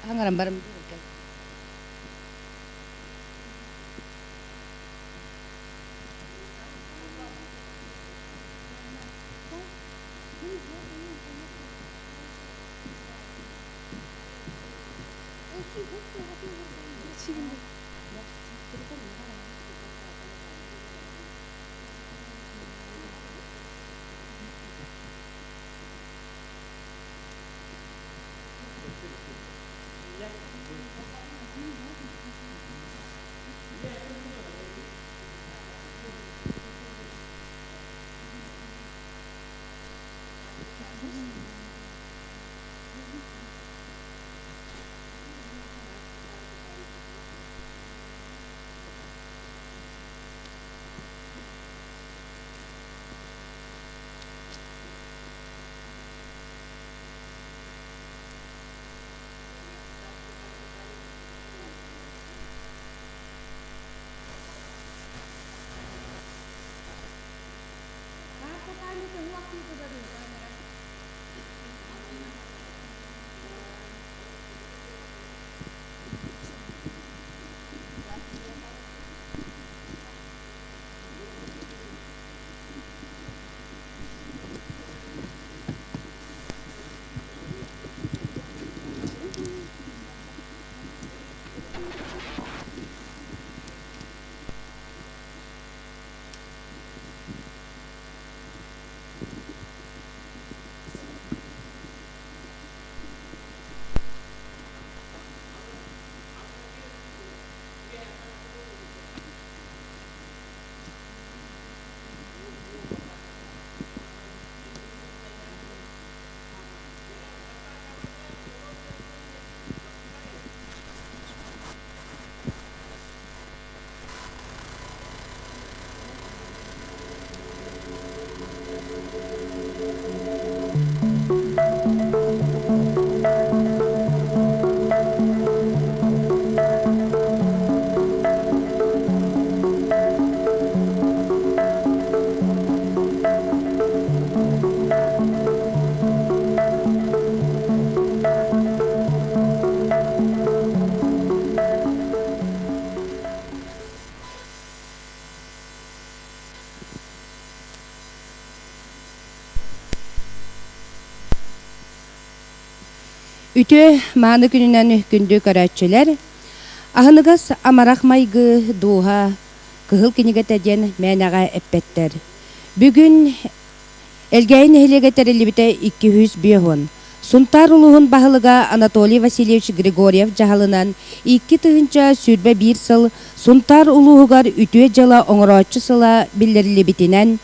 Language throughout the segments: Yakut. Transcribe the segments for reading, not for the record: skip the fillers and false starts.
Хаҥаран барым. Үтүө мааны күнүнэн күндү көрөөччүлэр, аһыныгас амарах майгы дууһа кыһыл кинигэтэ диэн мээнэҕэ эппэттэр. Бүгүн Элгээйи нэһилиэгэ тэриллибитэ 250. Сунтаар улууһун баһылыга Анатолий Васильевич Григорьев дьаһалынан 2021 сыл Сунтаар улууһугар үтүө дьыала оҥорооччу сыла биллэриллибитинэн,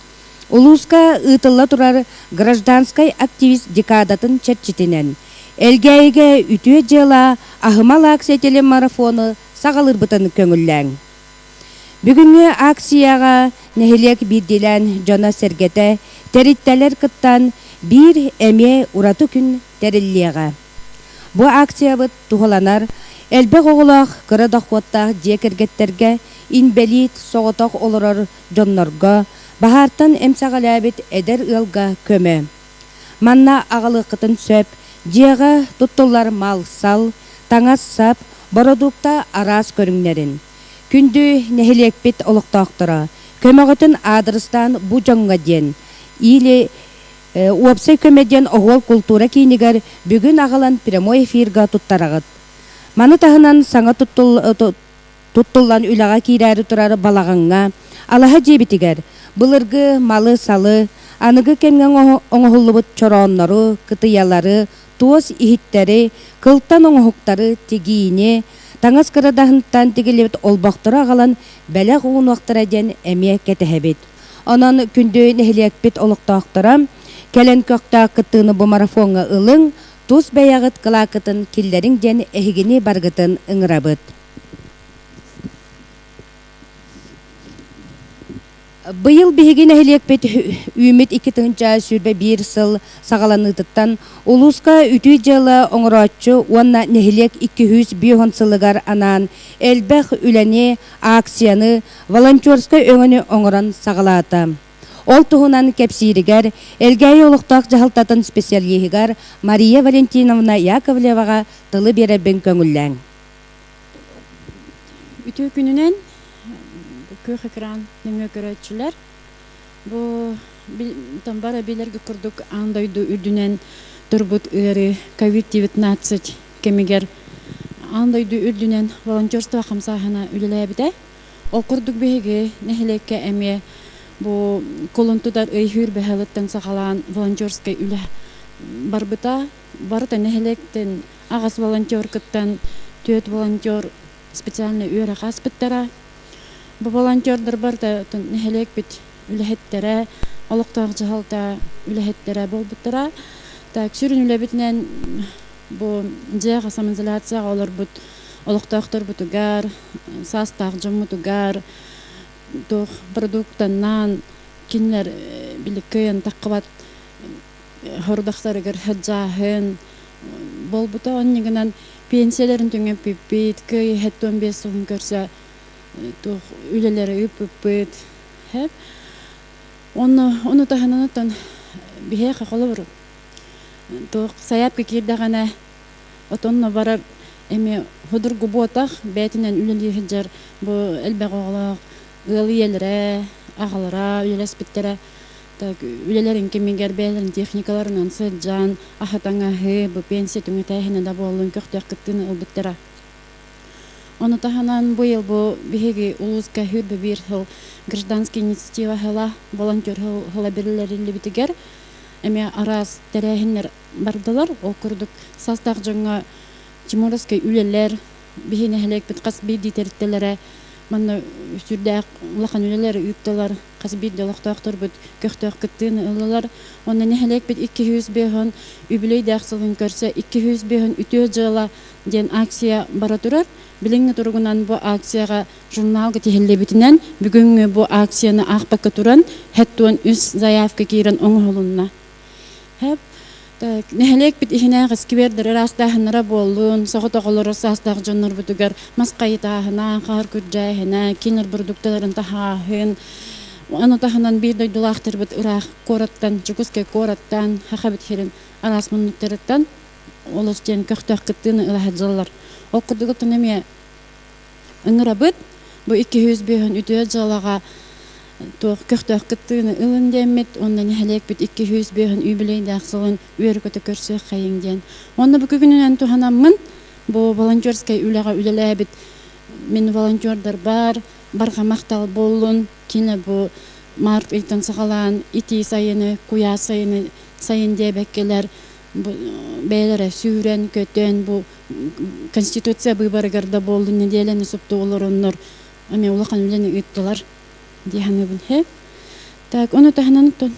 улууска ыытылла турар гражданскай активист декадатын чэрчитинэн, Элгээйигэ үтүө дьыала аһымал акция телемарафону саҕалыырбытын көҥүллээҥ. Бүгүҥҥү акцияҕа нэһилиэк биирдиилээн дьоно-сэргэтэ, тэрилтэлэр кыттан биир эмиэ ураты күн тэриллиэҕэ. Бу акциябыт туһуланар элбэх оҕолоох кыра дохуоттаах дьиэ кэргэттэргэ, инбэлиит, соҕотох олорор дьоннорго, баһаартан эмсэҕэлээбит эдэр ыалга көмө. Манна аҕалыаххытын сөп дьиэҕэ туттуллар мал-сал, таҥас-сап, бородуукта араас көрүҥнэрин. Күндү нэһилиэкпит олохтоохторо, көмөҕүтүн аадырыстаан бу дьоҥҥо диэн или. Уопсай көмө диэн Оһуол култуура киинигэр бүгүн аҕалан прямой эфирга туттараҕыт. Маны таһынан саҥа туттуллан үлэҕэ киирээри турар балаҕаҥҥа, алаһа дьиэбитигэр былыргы малы-салы, аныгы кэмҥэ оҥоһуллубут чорооннору, кытыйалары, туос иһиттэри, кылтан оҥоһуктары, тигиини, таҥас кырадаһынтан тигиллибит олбохтору аҕалан бэлэх уунуохтара диэн эмиэ кэтэһэбит. Онон күндү нэһилиэкпит олохтоохторо, кэлэн көхтөөх кыттыыны бу марафоҥҥа ылыҥ, тус бэйэҕит кылааккытын киллэриҥ диэн эһигини барыгытын ыҥырабыт. Быйыл биһиги нэһилиэкпит үүммүт 2021 сыл саҕаланыытыттан улууска үтүө дьыала оҥорооччу уонна нэһилиэк 250 сылыгар анаан элбэх үлэни, акцияны, волонтерскай өҥөнү оҥорон саҕалаата. Ол туһунан кэпсииригэр Элгээйи олохтоох дьаһалтатын специалиһыгар Мария Валентиновна Яковлеваҕа тылы биэрэрбин көҥүллээҥ. Үтүө күнүнэн күөх экран нөҥүө көрөөччүлэр. Бу бары билэргэ курдук аан дойду үрдүнэн турбут ыарыы COVID-19 кэмигэр аан дойду үрдүнэн волонтерство хамсааһына үлэлээбитэ. Ол курдук биһиги нэһилиэккэ эмиэ бу кулун тутар ый сүүрбэһэлиттэн саҕалаан волонтерскай үлэ барбыта. Барыта нэһилиэктэн аҕыс волонтер кыттан, түөрт волонтер специальнай үөрэх ааспыттара. Бу волонтердар барыта нэһилиэкпит үлэһиттэрэ, олохтоох дьаһалта үлэһиттэрэ буолбуттара. Так, сүрүн үлэбитинэн бу дьиэҕэ самоизоляцияҕа олорбут олохтоохторбутугар, саастаах дьоммутугар туох продуктанан кинилэр били кыайан таххыбат хорудахтарыгар сылдьааһын буолбута. Онньугунан пенсияларын түҥэппиппит, кыайыы 75 сылын көрсө туох үлэлэри ыыппыппыт. Онно ону таһынан оттон биһиэхэ холобур туох сайаапка киирдэҕинэ отонно барар эмиэ судургу буотах бэйэтинэн үлэлии сылдьар бу элбэх оҕолоох ыал ийэлэрэ, аҕалара үлэлэспиттэрэ так үлэлэрин кэмигэр бэйэлэрин техникаларынан сылдьан аһы-таҥаһы бу пенсия түҥэтээһинэ да буоллун көхтөөх кыттыыны ылбыттара. Ону таһынан быйыл бу биһиги улууска сүүрбэ биир сыл гражданскай инициатива сыла, волонтер сыла биллэриллибитигэр эмиэ араас тэрээһиннэр бардылар. Ол курдук саастаах дьоҥҥо тимуровскай үлэлэр, биһи нэһилиэкпит хас биирдии тэрилтэлэрэ манна сүрдээх улахан үлэлэри ыыттылар, хас биирдии олохтоохторбут көхтөөх кыттыыны ыллылар. Онно нэһилиэкпит 205 үбүлүөйдээх сылын көрсө 205 үтүө дьыала диэн акция бара турар. Билиҥҥи туругунан бу акцияҕа журналга тиһиллибитинэн бүгүҥҥү бу акцияны аахпакка туран 73 заявка киирэн оҥоһулунна. Нэһилиэкпит иһинээҕи сквердэр ыраастааһыннара буоллун, соҕотох олорор саастаах дьоннорбутугар мас хайытааһына, хаар күрдьээһинэ, кинер продукталарын таһааһын, ону таһынан биир дойдулаахтарбыт ыраах куораттан, Дьокуускай куораттан, Сахабыт сирин араас муннуктарыттан олус диэн көхтөөх кыттыыны ыла сылдьаллар. Ол курдук оттон эмиэ ыҥырабыт. Бу 205 үтүө дьыалаҕа туох көхтөөх кыттыыны ылын диэммит уонна нэһилиэкпит 205 юбилейдаах сылын үөрэ-көтө көрсүөххэйиҥ диэн. Уонна бу күнүнэн туһанаммын бу волонтерскай үлэҕэ үлэлээбит мин волонтердарбар барҕа махтал буоллун. Кини бу март ыйтан саҕалаан итии сайыны, куйаас сайыны сайын диэбэккэлэр бэйэлэрэ сүүрэн-көтөн бу Конституция быыбарыгар да буоллун нэдиэлэни супту олороннор эмиэ улахан үлэни ыыттылар дии саныыбын. Һэ. Так, ону таһынан оттон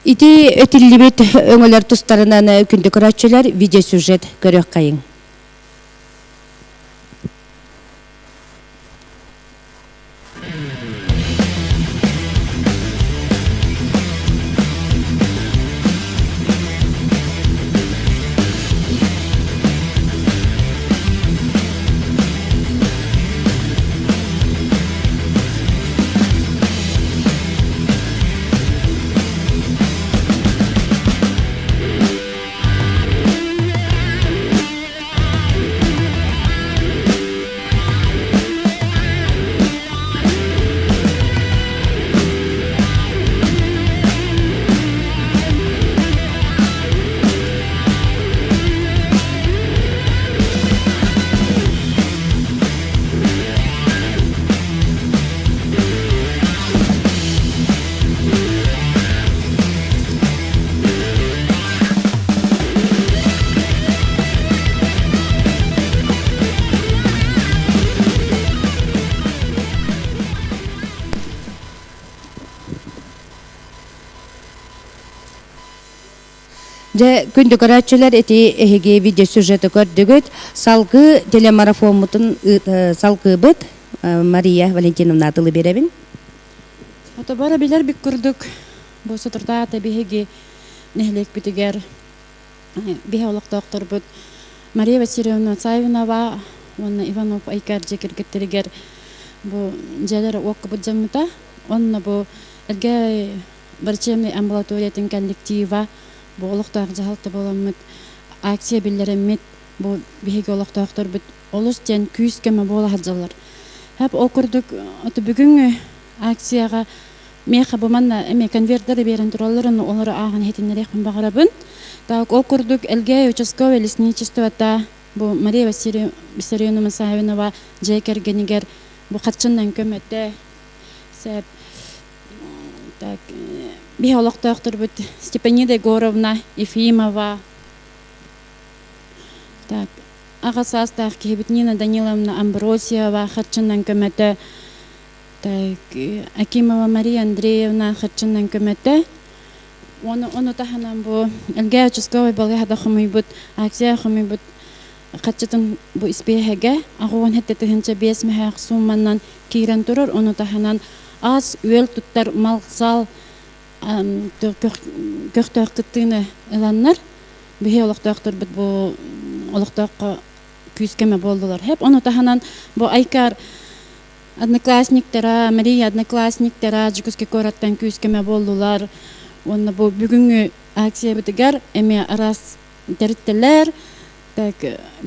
Ити этиллибит өҥөлөр тустарынан күндү көрөөччүлэр видеосюжет көрүөххэйиҥ. Дьэ, күндү көрөөччүлэр, ити эһиги видеосюжеты көрдүгүт. Салгыы телемарафоммутун салгыыбыт. Мария Валентиновна тылы биэрэбин. Ото бары билэр бик курдук бу соторутаата биһиги нэһилиэкпитигэр биһи олохтоохторбут Мария Васильевна Савинова уонна Иванов Айкар дьиэ кэргэттэригэр бу дьиэлэр уокка былдьаммыта. Онно бу эргэ врачебнай амбулаториятын коллектива бу олохтоох дьаһалта буоламмыт акция биллэрэммит бу биһиги олохтоохторбут олус диэн күүс-көмө буола сылдьаллар. Хэп ол курдук бүгүҥҥү акцияҕа миэхэ бу манна эмиэ конверттары биэрэн тураллар, ону олору ааҕан иһитиннэриэхпин баҕарабын. Так, ол курдук Элгээйи участковай лесничествота бу Мария Виссарионовна Савинова дьиэ кэргэнигэр бу харчынан көмөтө сэп так биһи олохтоохторбут Степанида Егоровна Ефимова так аҕа саастаах киһибит Нина Даниловна Амбросьева харчынан көмөтө так Акимова Мария Андреевна харчынан көмөтө Ону, ону таһынан бу Элгээ участковай балыыһада хомуйбут, акция хомуйбут хаччытын бу испиэһэгэ 87 тыһыынча 5 мөһөөх суумманан киирэн турар. Ону таһынан ас-үөл туттар мал-сал көхтөөх кыттыыны ыланнар, биһи олохтоохторбут бу олохтооххо күүс-көмө буоллулар. Хэп ону таһынан бу Айкар одноклассниктара, Мария одноклассниктара Дьокуускай куораттан күүс-көмө буоллулар. Уонна бу бүгүҥҥү акциябытыгар эмиэ араас тэрилтэлэр так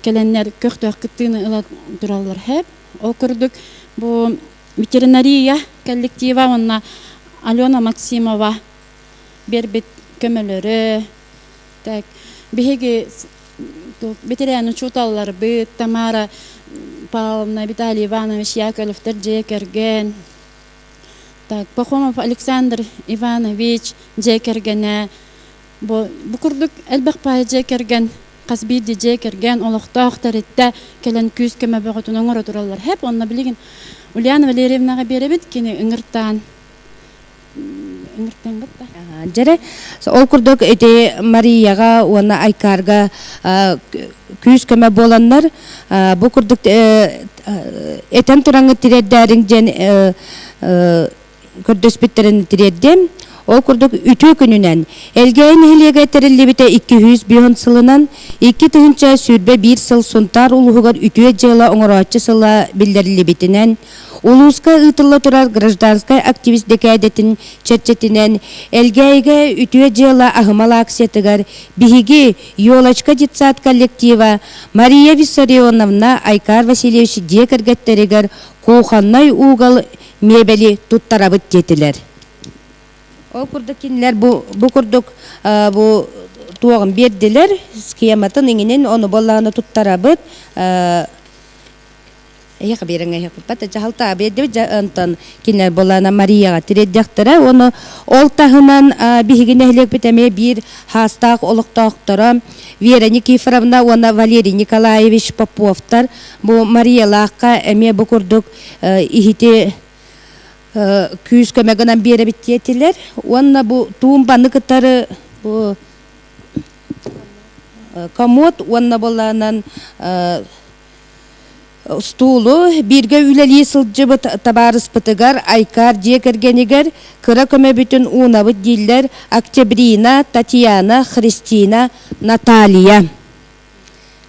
кэлэннэр көхтөөх кыттыыны ыла тураллар хэп. Ол курдук бу ветеринария коллектива уонна Алена Максимова биэрбит көмөлөрө так биһиги ветеран учууталларбыт Тамара Павловна, Виталий Иванович Яковлевтар дьиэ кэргэн, так Пахомов Александр Иванович дьиэ кэргэнэ бу, бу курдук элбэх паай дьиэ кэргэн хас биирдии дьиэ кэргэн олохтоох тэрилтэ кэлэн күүс-көмө бөҕөтүн оҥоро тураллар. Хэп онно билигин Ульяна Валерьевнаҕа биэрэбит, кини ыҥыртаан ыҥыртаан да. Дьэрэ, ол курдук ити Марияҕа уонна Айкаарга күүс-көмө буоланнар, бу курдук этэн тураҥҥыт тириэрдээриҥ диэн көрдөспүттэрин тириэрдиэм. Ол курдук үтүө күнүнэн Элгээйи нэһилиэгэ тэриллибитэ 205 сылынан 2021 сыл Сунтаар улууһугар үтүө дьыала оҥорооччу сыла биллэриллибитинэн улууска ыытылла турар гражданскай активист дэкээдэтин чэрчитинэн Элгээйигэ үтүө дьыала аһымал акциятыгар биһиги Елочка детсад коллектива Мария Виссарионовна Айкар Васильевич дьиэ кэргэттэригэр кухоннай угол миэбэли туттарабыт диэтилэр. Ол курдук кинилэр бу, бу курдук бу туоҕун биэрдилэр, схематын иҥинин ону буоллаҕына туттарабыт. Эһиэхэ биэрэҥ эһиэхпиппат дьаһалта биэрдибит онтон кинилэр буоллаҕына Марияҕа тириэрдиэхтэрэ. Ону ол таһынан биһиги нэһилиэкпит эмиэ биир хаастаах олохтоохторо Вера Никифоровна уонна Валерий Николаевич Поповтар бу Мариялаахха эмиэ бу курдук иһити күүс көмө гынан биэрэбит диэтилэр. Уонна бу туумбаны кытары бу комод уонна буоллаҕынан устуулу бииргэ үлэлии сылдьыбыт табаарыспытыгар Айкаар дьиэ кэргэнигэр кыра көмөбүтүн уунабыт дииллэр Октябрина, Татьяна, Христина, Наталья.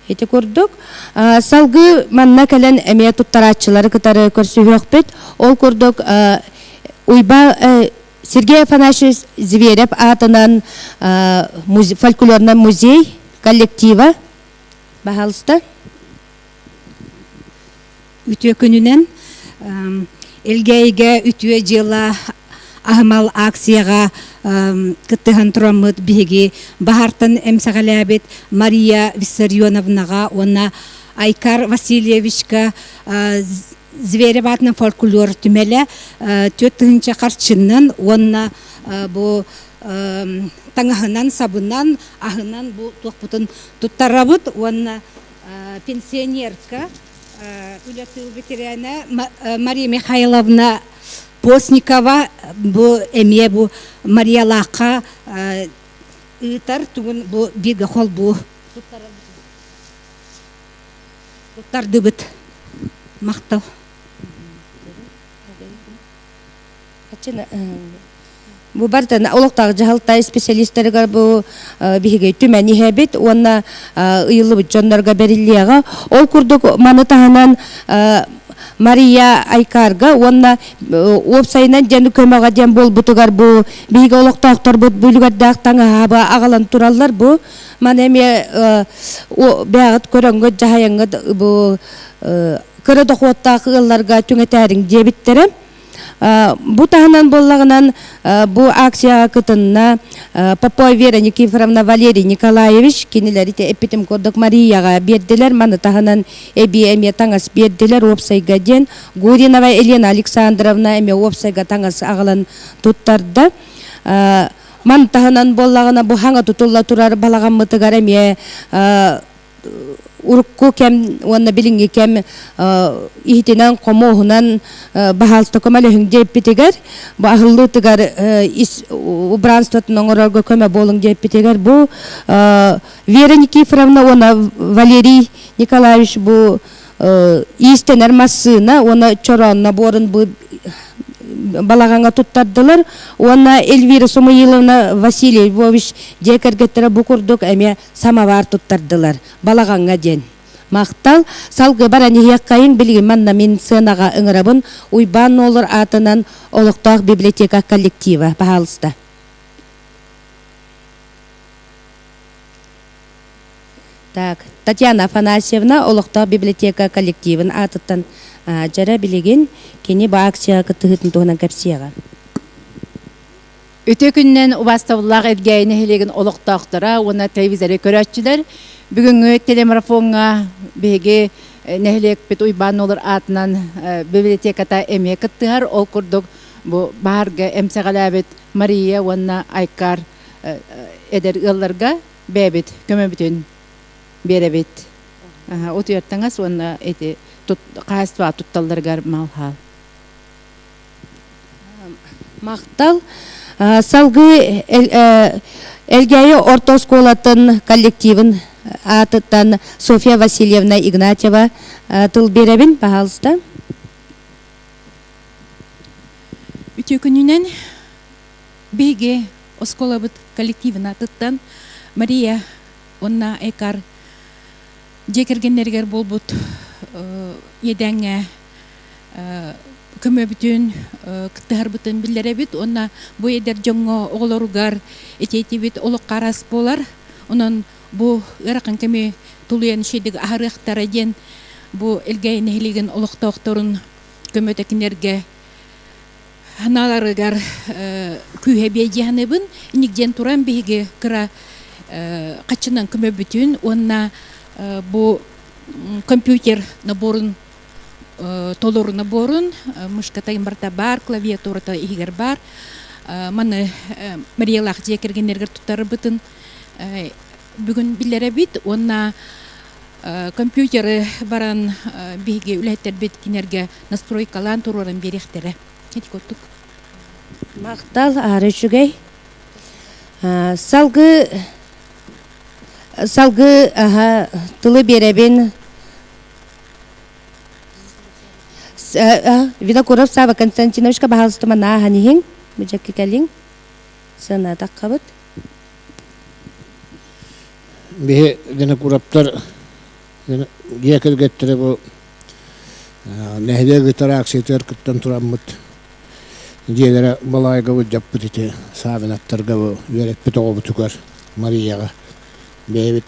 Ити курдук, салгыы манна кэлэн эмиэ туттарааччылары кытары көрсүһүөхпүт. Ол курдук, Уйба Сергей Афанасьевич Зверев аатынан фольклорнай музей коллектива. Баһаалыста. Үтүө күнүнэн Элгээйигэ үтүө дьыала аһымал акцияҕа кыттыһан тураммыт биһиги баһаартан эмсэҕэлээбит Мария Виссарионовнаҕа уонна Айкар Васильевичка Зверев аатынан фольклор түмэлэ 4000 харчынан уонна бу таҥаһынан, сабынан, аһынан бу туохпутун туттарабыт уонна пенсионерка үлэ тыыл ветерана Мария Михайловна Постникова бу эмиэ бу Мариялаахха ыытар тугун бу бииргэ холбуу туттардыбыт. Махтал. Бу барытын олохтоох дьаһалта специалистарыгар бу биһиги түмэн иһэбит уонна ыйыллыбыт дьоннорго бэриллиэҕэ. Ол курдук маны таһынан Мария Айкарга уонна уопсайынан диэн көмөҕө диэн буолбутугар бу биһиги олохтоохторбут бу үлүгэрдээх таҥаһаба аҕалан тураллар бу маны эмиэ бэйэҕит көрөҥҥүт дьаһайаҥҥыт бу кыра дохуоттаах ыалларга түҥэтээриҥ диэбиттэрэ. Бу таһынан буоллаҕынан бу акцияҕа кытынна Попова Вера Никифоровна, Валерий Николаевич кинилэри эппитим курдук Марияҕа биэрдилэр. Маны таһынан эбии эмиэ таҥас биэрдилэр уопсайга диэн Гуринова Елена Александровна эмиэ уопсайга таҥас аҕалан туттарда. Маны таһынан буоллаҕына бу хаҥа тутулла турар балаҕаммытыгар эмиэ урукку кэм уонна билиҥҥи кэм иһитинэн хомуоһунан баһаалыста көмөлөһүҥ диэппитигэр бу аһыллыытыгар ис убранствотын оҥорорго көмө буолуҥ диэппитигэр бу Вера Никифоровна уонна Валерий Николаевич бу иистэнэр массыына уонна чороонно буорун бу балаҕаҥҥа туттардылар уонна Эльвира Сумаиловна Василий Львович дьиэ кэргэттэрэ бу курдук эмиэ самовар туттардылар балаҕаҥҥа диэн. Махтал, салгыы баран иһиэххэйиҥ, билигин манна мин сыанаҕа ыҥырабын Уйбаан Нуолур аатынан олохтоох библиотека коллектива, пожалуйста. Так, Татьяна Афанасьевна олохтоох библиотека коллективын аатыттан дьэрэ билигин кини бу акцияҕа кыттыһыытын туһунан кэпсиэҕэ. Үтүө күнүнэн убаастабыллаах Элгээйи нэһилиэгин олохтоохторо уонна телевизоры көрөөччүлэр! Бүгүҥҥү телемарафоҥҥа биһиги нэһилиэкпит Уйбаан Нуолур аатынан библиотеката эмиэ кыттыһар. Ол курдук бу баһаарга эмсэҕэлээбит Мария уонна Айкар эдэр ыалларга бэйэбит көмөбүтүн биэрэбит. Утуйар таҥас уонна ити хаһаайыстыбаҕа тутталларыгар мал-хаал. Махтал. Салгыы Элгээйи орто оскуолатын коллективын аатыттан Софья Васильевна Игнатьева тыл биэрэбин, пожалуйста. Үтүө күнүнэн биһиги оскуолабыт коллективын аатыттан Мария уонна Айкар дьиэ кэргэннэригэр буолбут иэдээҥҥэ көмөбүтүн, кыттыһарбытын биллэрэбит уонна бу эдэр дьоҥҥо оҕолоругар ити-итибит олоххо араас буолар. Онон бу ыарахан кэми тулуйан үчүгэйдик аһарыахтара диэн бу Элгээйи нэһилиэгин олохтоохторун көмөтө кинилэргэ санааларыгар күүһэ биэ дии саныыбын. Инник диэн туран биһиги кыра хаччынан көмөбүтүн уонна бу компьютер наборун толору наборун мышката барыта баар, клавиатурата иһигэр баар. Маны Мариялаах дьиэ кэргэннэригэр туттарбытын бүгүн биллэрэбит уонна компьютеры баран биһиги үлэһиттэрбит кинилэргэ настройкалаан туруоран биэриэхтэрэ. Ити курдук. Махтал, аһара үчүгэй. Салгыы салгыы тылы биэрэбин Винокуров Сава Константиновичка баһаалыста манааһан иһиҥ, бу дьэкки кэлиҥ, сыанаатаххабыт. Биһи Винокуровтар дьиэ кэргэттэрэ бу нэһилиэк ыытар акциятыгар кыттан тураммыт дьиэлэрэ балаайга былдьаппыт ити Савиновтарга бу үөрэппит оҕобутугар Марияҕа бэйэбит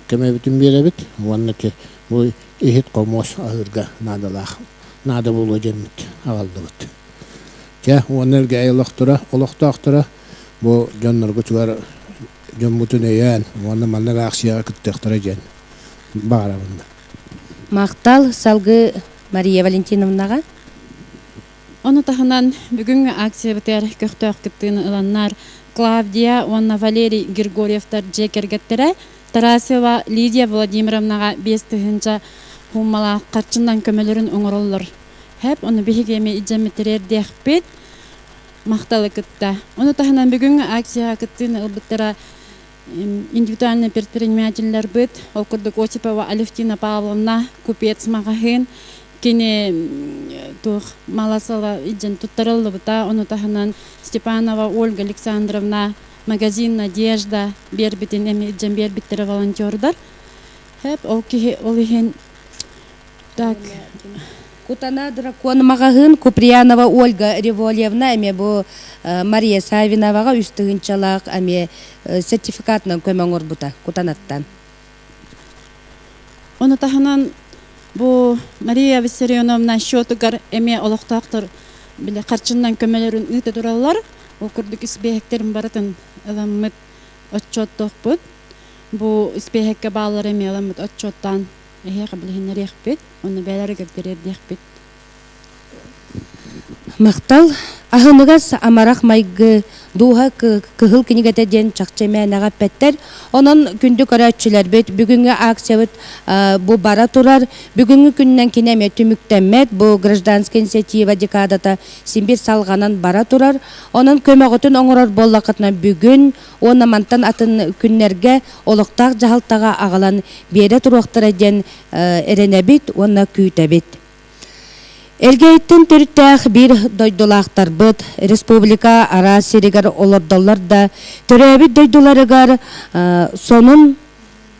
көмөбүтүн биэрэбит уонна ити бу иһит-хомуос аһыырга наадалаах наада буолуо диэммит аҕаллыбыт. Чэ, уонна Элгээйи олохторо, олохтоохторо бу дьонноргутугар дьоммутун өйөөн уонна маннык аахсыйаҕа кыттыахтара диэн баҕарабын. Махтал салгыы Мария Валентиновнаҕа. Ону таһынан бүгүҥҥү акциябытыгар көхтөөх кыттыыны ыланнар Клавдия уонна Валерий Григорьевтар дьиэ кэргэттэрэ Тарасова Лидия Владимировнаҕа 5000 сууммалаах харчынан көмөлөрүн оҥороллор. Хэп, ону биһиги эмиэ илдьэммит тириэрдиэхпит. Махталы кытта. Ону таһынан бүгүҥҥү акцияҕа кыттыыны ылбыттара индивидуальный предпринимателлэрбит, ол курдук Осипова Алевтина Павловна, купец маҕаһыын, кини туох мала-сала илдьэн туттарыллыбыта, ону таһынан Степанова Ольга Александровна, магазин «Надежда» биэрбитин эми илдьэн биэрбиттэрэ волонтердар. Хэп, ол киһи ол иһин так Кутана дракон маҕаһыын Куприянова Ольга Револьевна эмиэ бу Мария Савиноваҕа үс тыһыынчалаах эмиэ сертификатынан көмө оҥорбута Кутанаттан. Ону таһынан бу Мария Виссарионовна счетугар эмиэ олохтоохтор били харчынан көмөлөрүн ыыта тураллар. Ол курдук испиэһэктэрин барытын ыламмыт отчуоттуохпут. Бу испиэһэккэ бааллары эмиэ ыламмыт отчуоттаан эһиэхэ билиһиннэриэхпит. Онно бэйэлэригэр тириэрдиэхпит. Махтал. Аһыныгас амарах майгы дууһа кыһыл кинигэтэ диэн чахчы мээнэҕэ эппэттэр. Онон күндү көрөөччүлэрбит, бүгүҥҥү акциябыт бу бара турар. Бүгүҥҥү күнүнэн кини эмиэ түмүктэммэт. Бу гражданская инициатива декадата син биир салҕанан бара турар. Онон көмөҕүтүн оҥорор буоллаххытына бүгүн уонна мантан атын күннэргэ олохтоох дьаһалтаҕа аҕалан биэрэ туруохтара диэн эрэнэбит уонна күүтэбит. Элгээйиттэн төрүттээх биир дойдулаахтарбыт республика араас сиригэр олордоллор да, төрөөбүт дойдуларыгар сонун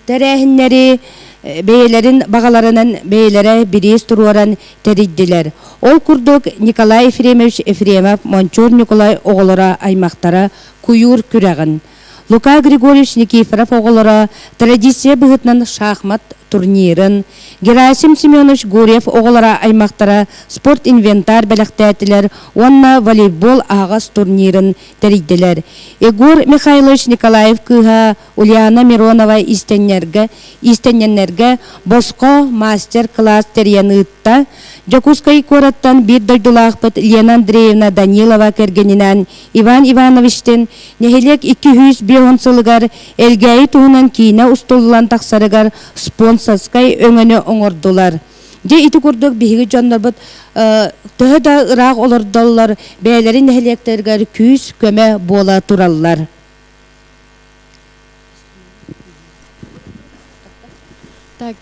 тэрээһиннэри бэйэлэрин баҕаларынан бэйэлэрэ бириис туруоран тэрийдилэр. Ол курдук Николай Ефремович Ефремов Мончур Ньукулай оҕолоро аймахтара куйуур күрэҕин Лука Григорьевич Никифоров оҕолоро традиция быһыытынан шахмат турнирын, Герасим Семенович Гурьев оҕолоро аймахтара спорт-инвентарь бэлэхтээтилэр уонна волейбол аһаҕас турнирын тэрийдилэр. Егор Михайлович Николаев кыыһа Ульяна Миронова иистэнньэргэ, иистэнньэннэргэ босхо мастер-класс тэрийэн ыытта. Дьокуускай куораттан биир дойдулаахпыт Лена Андреевна Данилова кэргэнинээн Иван Ивановичтыын нэһилиэк 250 сылыгар Элгээйи туһунан киинэ устуллан тахсарыгар спонсорскай өҥөнү оҥордулар. Дьэ ити курдук биһиги дьоннорбут төһө да ыраах олордоллор, бэйэлэрин нэһилиэктэригэр күүс-көмө буола тураллар. Так,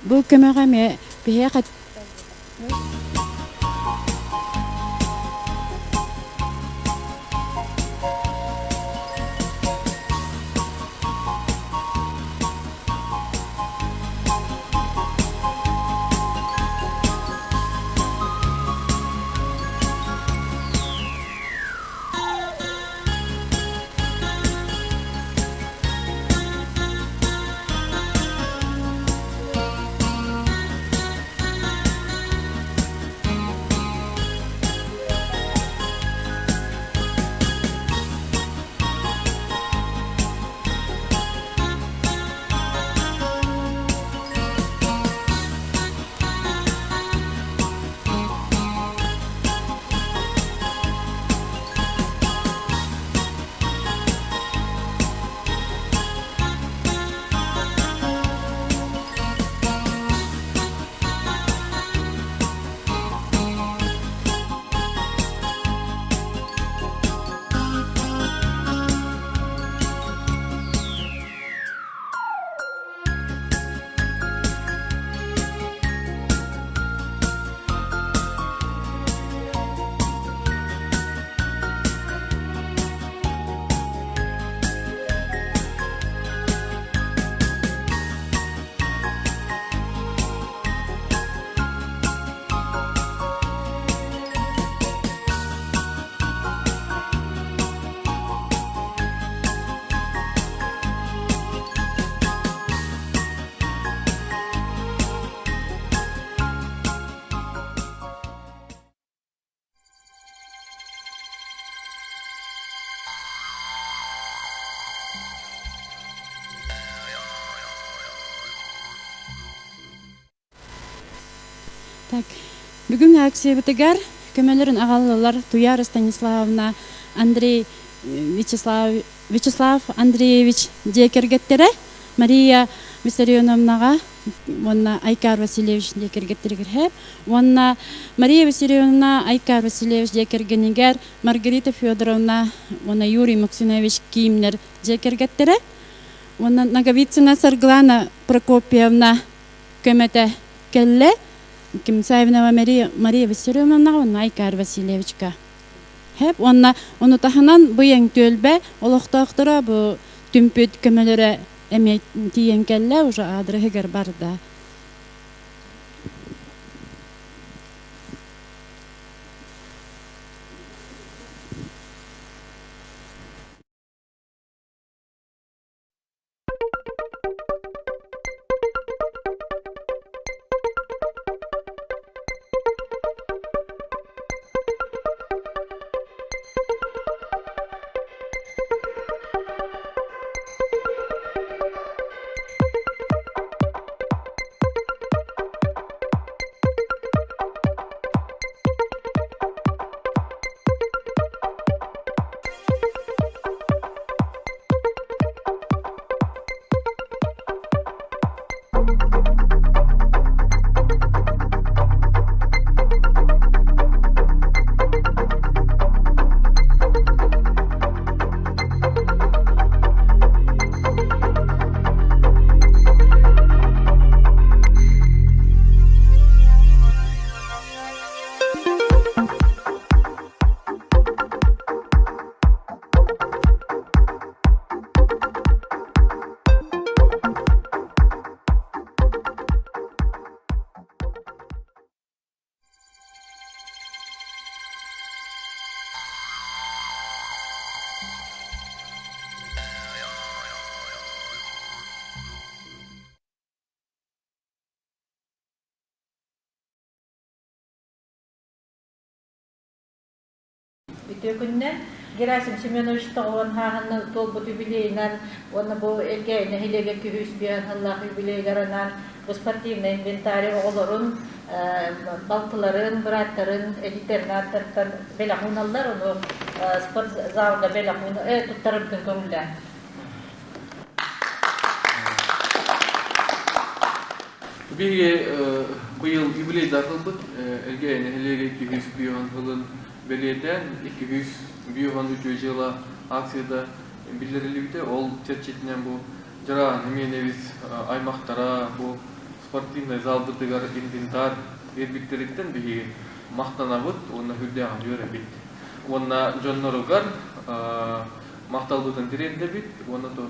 бу көмөҕө эмиэ биһиэхэ Так, бүгүн акциябытыгар көмөлөрүн аҕаллылар Туяра Станиславовна, Андрей Вячеслав, Вячеслав Андреевич дьиэ кэргэттэрэ, Мария Виссарионовнаҕа. Уонна Айкар Васильевич дьиэ кэргэттэригэр һэп. Уонна Мария Васильевна Айкар Васильевич дьиэ кэргэнигэр Маргарита Федоровна уонна Юрий Максимович Киимнэр дьиэ кэргэттэрэ. Уонна Ноговицына Саргылана Прокопьевна көмөтө кэллэ. Кимсаевнова Мария, Мария Васильевнаҕа уонна Айкар Васильевичка. Хэп уонна ону таһынан быйаҥ түөлбэ олохтоохторо бу түмпүт көмөлөрө эмиэ тиийэн кэллэ, уже аадырыһыгар барда. Үтүө күнүнэн Герасим Семенович тоҕуон хааһынна туолбут юбилейынан уонна бу Элгээйи нэһилиэгэ күһүс биэн сыллаах юбилейгар анаан бу спортивный инвентарь оҕолорун, балтыларын, бырааттарын элитернаттартан бэлэх ууналлар, ону спортзалга бэлэх туттараргын көҥүллээн. Биһиги быйыл юбилейдаах ылбыт Элгээйи нэһилиэгэ 200 сылын бэлиэтээн 200 үтүө дьыала акцията биллэриллибитэ. Ол чэрчитинэн бу Дьараан Именевич аймахтара бу спортивнай залбытыгар инвентарь биэрбиттэриттэн биһиги махтанабыт уонна сүрдээҕин үөрэбит. Уонна дьонноругар махталбытын тириэрдэбит уонна то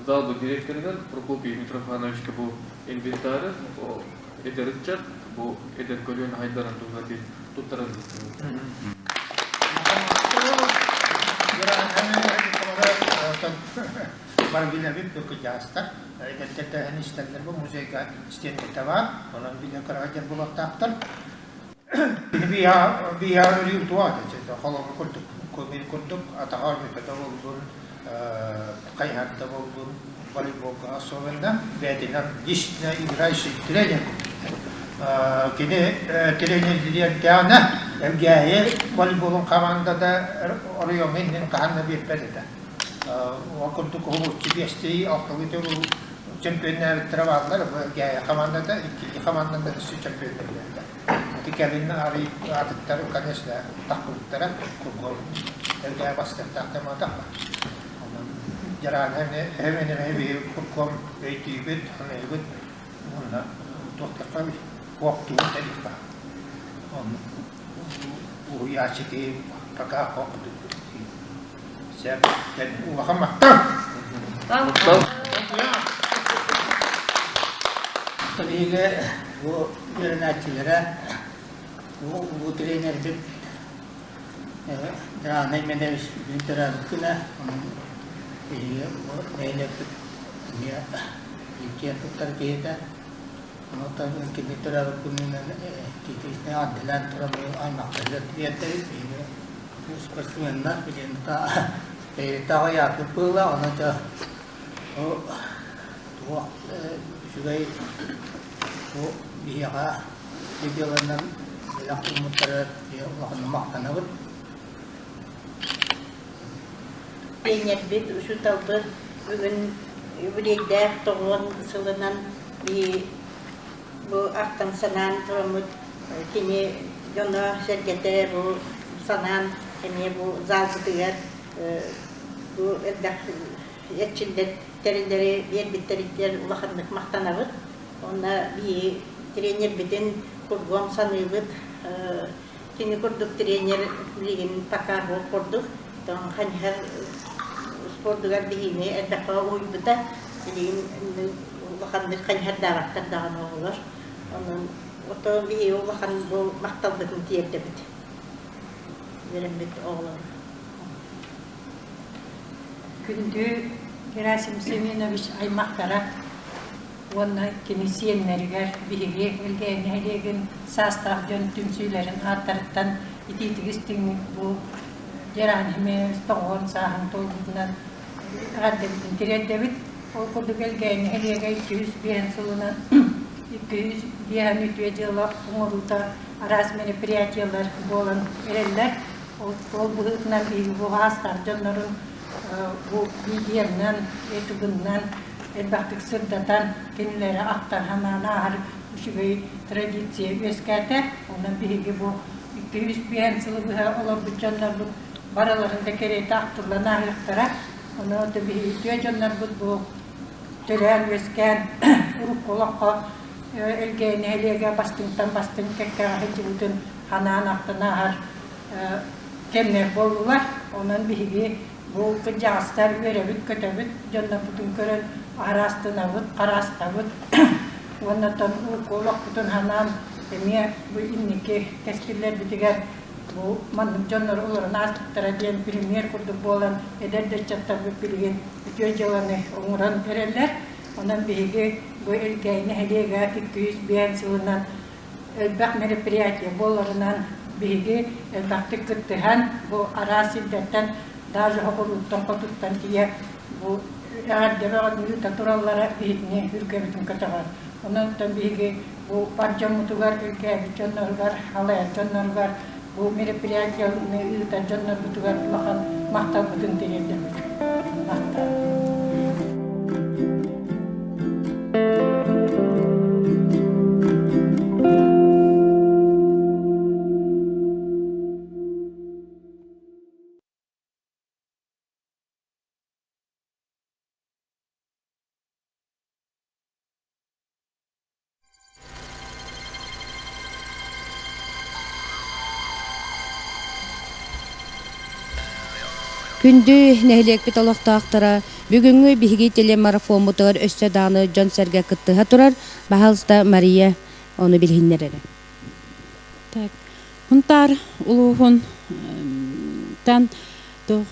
залбыт директорыгар Прокопий Митрофановичка бу инвентары эдэр ыччат бу эдэр көлүөнэ хайдарын туһугар диэн туттарар Баргилабит кырдьаҕастар эдэрдэрдэһэн истэллэр бу музейга стендэтэ баар, онон билэ кыраҕа булуохтаахтар. Кини биһиэхэ өрүү утуа этэ, холобур курдук, көмүл курдук атаҕар бүтэтэ буоллун, хайыһарда буоллун, волейболга особенно бэйэтинэн лично играющий тренер кини тренердириэрдээҕинэ Элгээйи волейболун командата оройуоҥҥа иннин хаһан да биэрбэт этэ. Ол курдук уһулуччу биэстии алталыы төгүл чемпионнээбиттэрэ бааллар. Бу Элгээйи командата иккилии команданы өссө чемпионнээбиттэр. Ити кэлин арый атыттар, конечно, тахпыттара. Кургуом Элгээйи бастыахтаах тематах. Онон дьараан эһэм биһи кургуом өйдүүбүт, саныыбыт уонна туох диэххэ куоптуун тэриэххэ. Уһуйааччы киһи пока хоп Сөп. Улахан махтал! Махтал. Биһиги бу үөрэнээччилэрэ бу улуу тренербит Драанай Меневич бүгүн төрөөбүт күнэ. Онон биһиги бу нэһилиэкпит эмиэ киэн туттар киһитэ. Онон кини төрөөбүт күнүнэн тиитиитинэн ардылаан туран бу аймахтарыгар тириэрдэбит. Биһиги спортсменнар билигин бэйэтэ аҕыйаатык быыла, онон дьэ туох үчүгэй бу биһиэхэ видеоларынан бэлэх ууммуттара улаханнык махтанабыт. Тренербит, учууталбыт бүгүн юбилейдээх тоҕуон сылынан биһи Бу ахтан санаан тураммыт кини дьоно сэргэтэ бу санаан эмиэ бу залбытыгар бу элбэх эрчиллэр тэриллэри биэрбиттэригэр улаханнык махтанабыт. Уонна биһи тренербитин кургуом саныыбыт. Кини курдук тренер билигин пока суох курдук. Ханьһар спордугар биһиини элбэххэ уһуйбута. Билигин улаханнык ханьһардаабаттар даҕаны оҕолор. Онон ото биһиги улахан бу махталбытын тиэрдэбит. Үөрэммит оҕолор. Күндү Герасим Семенович аймахтара уонна кини сиэннэригэр биһиги Элгээйи нэһилиэгин саастаах дьон түмсүүлэрин ааттарыттан итиитик истиҥник бу Герасим тоҕуон сааһын туолбутунан эҕэрдэбитин тириэрдэбит. Ол курдук Элгээйи нэһилиэгэ 205 сылынан 205 үтүө дьыала оҥоруута араас мероприятиелар буолан эрэллэр. Ол быһыытынан биһиги бу аастаах дьоннорун бу видеонан, ютубунан элбэхтик сырдатан, кинилэри ахтан санаан ааһар үчүгэй традиция үөскээтэ. Онон биһиги бу 205 сылы быһа олорбут дьоннорбут барыларын да кэриэтэ ахтыллан ааһыахтара. Ону биһиги үтүө дьоннорбут бу төрөөн-үөскээн урукку олоххо Элгээйи нэһилиэгэ бастыҥтан бастыҥ кэккэҕэ сылдьыбытын ханаан ахтан ааһар кэмнэр буоллулар. Онон биһиги бу кырдьаҕастар үөрэбит-көтөбүт, дьоннорбутун көрөн араастынабыт, хараастабыт уонна оттон урукку олохпутун ханаан эмиэ бу инники кэскиллэрбитигэр бу маннык дьоннор олорон ааспыттара диэн премьер курдук буолан эдэр да ыччаттарбыт билигин үтүө дьыаланы оҥорон эрэллэр. Онон биһиги бу Элгээйи нэһилиэгэ 205 сылынан элбэх мероприятие буоларынан биһиги элбэхтик кыттыһан бу араас сирдэртэн даже хоҕурууттан хотуттан тиийэ бу эҕэрдэ бөҕөтүн ыыта тураллара биһигини үргэбитин көтөҕөр. Онон биһиги бу бар дьоммутугар, үргээбит дьонноругар, халайар дьонноругар бу мероприятияны ыытар дьоннорбутугар улахан махталбытын тириэрдэбит. Махтал. Күндү нэһилиэкпит олохтоохторо, бүгүҥҥү биһиги телемарафоммутугар өссө даҕаны дьон-сэргэ кыттыһа турар. Баһаалыста Мария ону билиһиннэр эрэ. Так, Хунтаар улууһун тан туох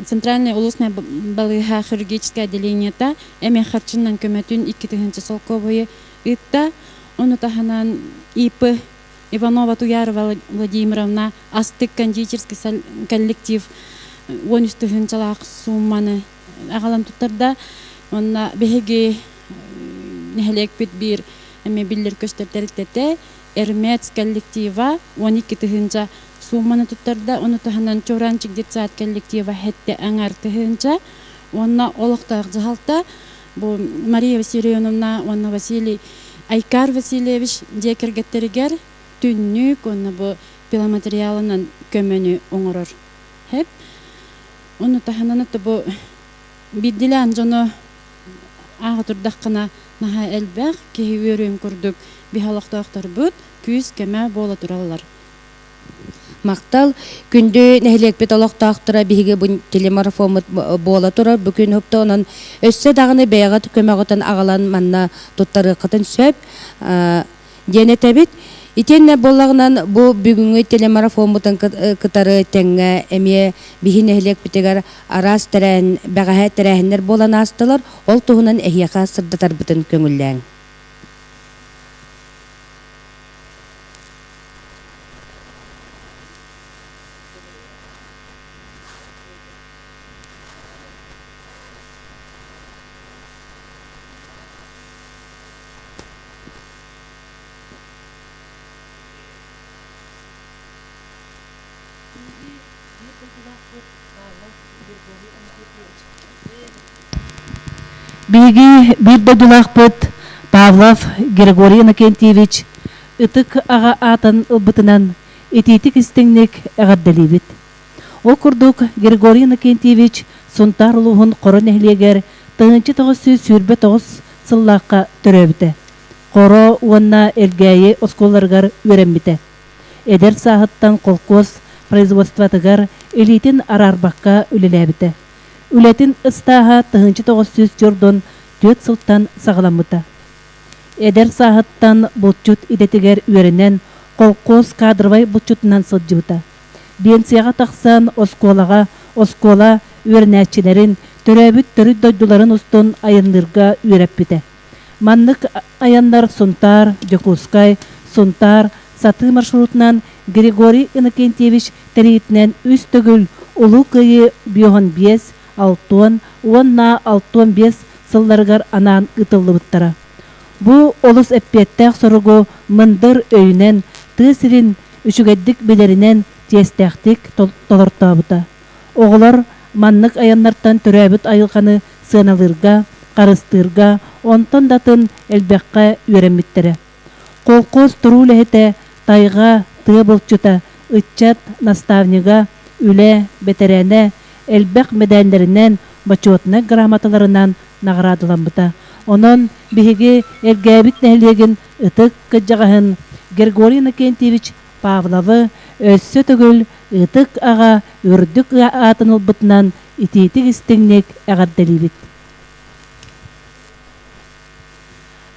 Центральное улусное балыыһа хирургическое отделениета эмиэ харчынан көмөтүн 2000 солкуобайы ыытта. Ону таһынан ИП Иванова Туярова Владимировна Астык кондитерский коллектив 13 тыһыынчалаах суумманы аҕалан туттарда. Онно биһиги нэһилиэкпит биир эмиэ биллэр көстөр тэрилтэтэ Эрмец коллектива 12 тыһыынча суумманы туттарда. Ону таһынан Чуранчик детсад коллектива хэттэ аҥар тыһыынча уонна олохтоох дьаһалта бу Мария Васильевна уонна Василий Айкар Васильевич дьиэ кэргэттэригэр түннүк уонна бу пиломатериалынан көмөнү оҥорор. Хэп. Ону таһынан бу биирдилээн дьону ааҕа турдаххына наһаа элбэх киһи үөрүөн курдук биһи олохтоохторбут күүс-көмө буола тураллар. Махтал. Күндү нэһилиэкпит олохтоохторо биһиги бу телемарафоммут буола турар бу күн уһукта онон өссө даҕаны бэйэҕит көмөҕүтүн аҕалан манна туттарыаххытын сөп диэн этэбит. Итиэннэ буоллаҕынан бу бүгүҥҥү телемарафоммутун кытары тэҥҥэ эмиэ биһи нэһилиэкпитигэр араас тэрээһин, бэҕэһээ тэрээһиннэр буолан аастылар. Ол туһунан эһиэхэ сырдатарбытын көҥүллээҥ. Биһиги биир дойдулаахпыт. Павлов Григорий Иннокентьевич ытык аҕа аатын ылбытынан итиитик истиҥник эҕэрдэлиибит. Ол курдук Григорий Иннокентьевич Сунтаар улууһун Хоро нэһилиэгэр 1929 сыллаахха төрөөбүтэ. Хоро уонна Элгээйи оскуолаларыгар үөрэммитэ. Эдэр сааһыттан холкуос производствотыгар илиитин араарбакка үлэлээбитэ. Үлэтин ыстааһа 1944 сылтан саҕаламмыта. Эдэр сааһыттан булчут идэтигэр үөрэнэн, холкуос кадровай булчутунан сылдьыбыта. Биэнсийэҕэ тахсан оскуолаҕа оскуола үөрэнээччилэрин, төрөөбүт төрүт дойдуларын устун айанныырга үөрэппитэ. Маннык айаннар Сунтаар, Дьокуускай, Сунтаар сатыы маршрутунан Григорий Иннокентьевич тэрийиитинэн үс төгүл Улуу Кыайыы 55, 60 уонна 65 сылларыгар анаан ыытыллыбыттара. Бу олус эппиэттээх соругу мындыр өйүнэн, тыа сирин үчүгэйдик билэринэн чиэстээхтик толортообута. Оҕолор маннык айаннартан төрөөбүт айылҕаны сыаналыырга, харыстыырга, онтон да атын элбэххэ үөрэммиттэрэ. Колхоз туруу үлэһитэ, тайҕа, тыа булчута, ыччат наставнига, үлэ бэтэрээнэ, элбэх мэдээллэринэн, бочуотунай грамоталарынан наҕараадаламмыта. Онон биһиги Элгээбит нэһилиэгин ытык кырдьаҕаһын Григорий Иннокентьевич Павловы өссө төгүл ытык аҕа үрдүк аатын ылбытынан итиитик-истиҥник эҕэрдэлиибит.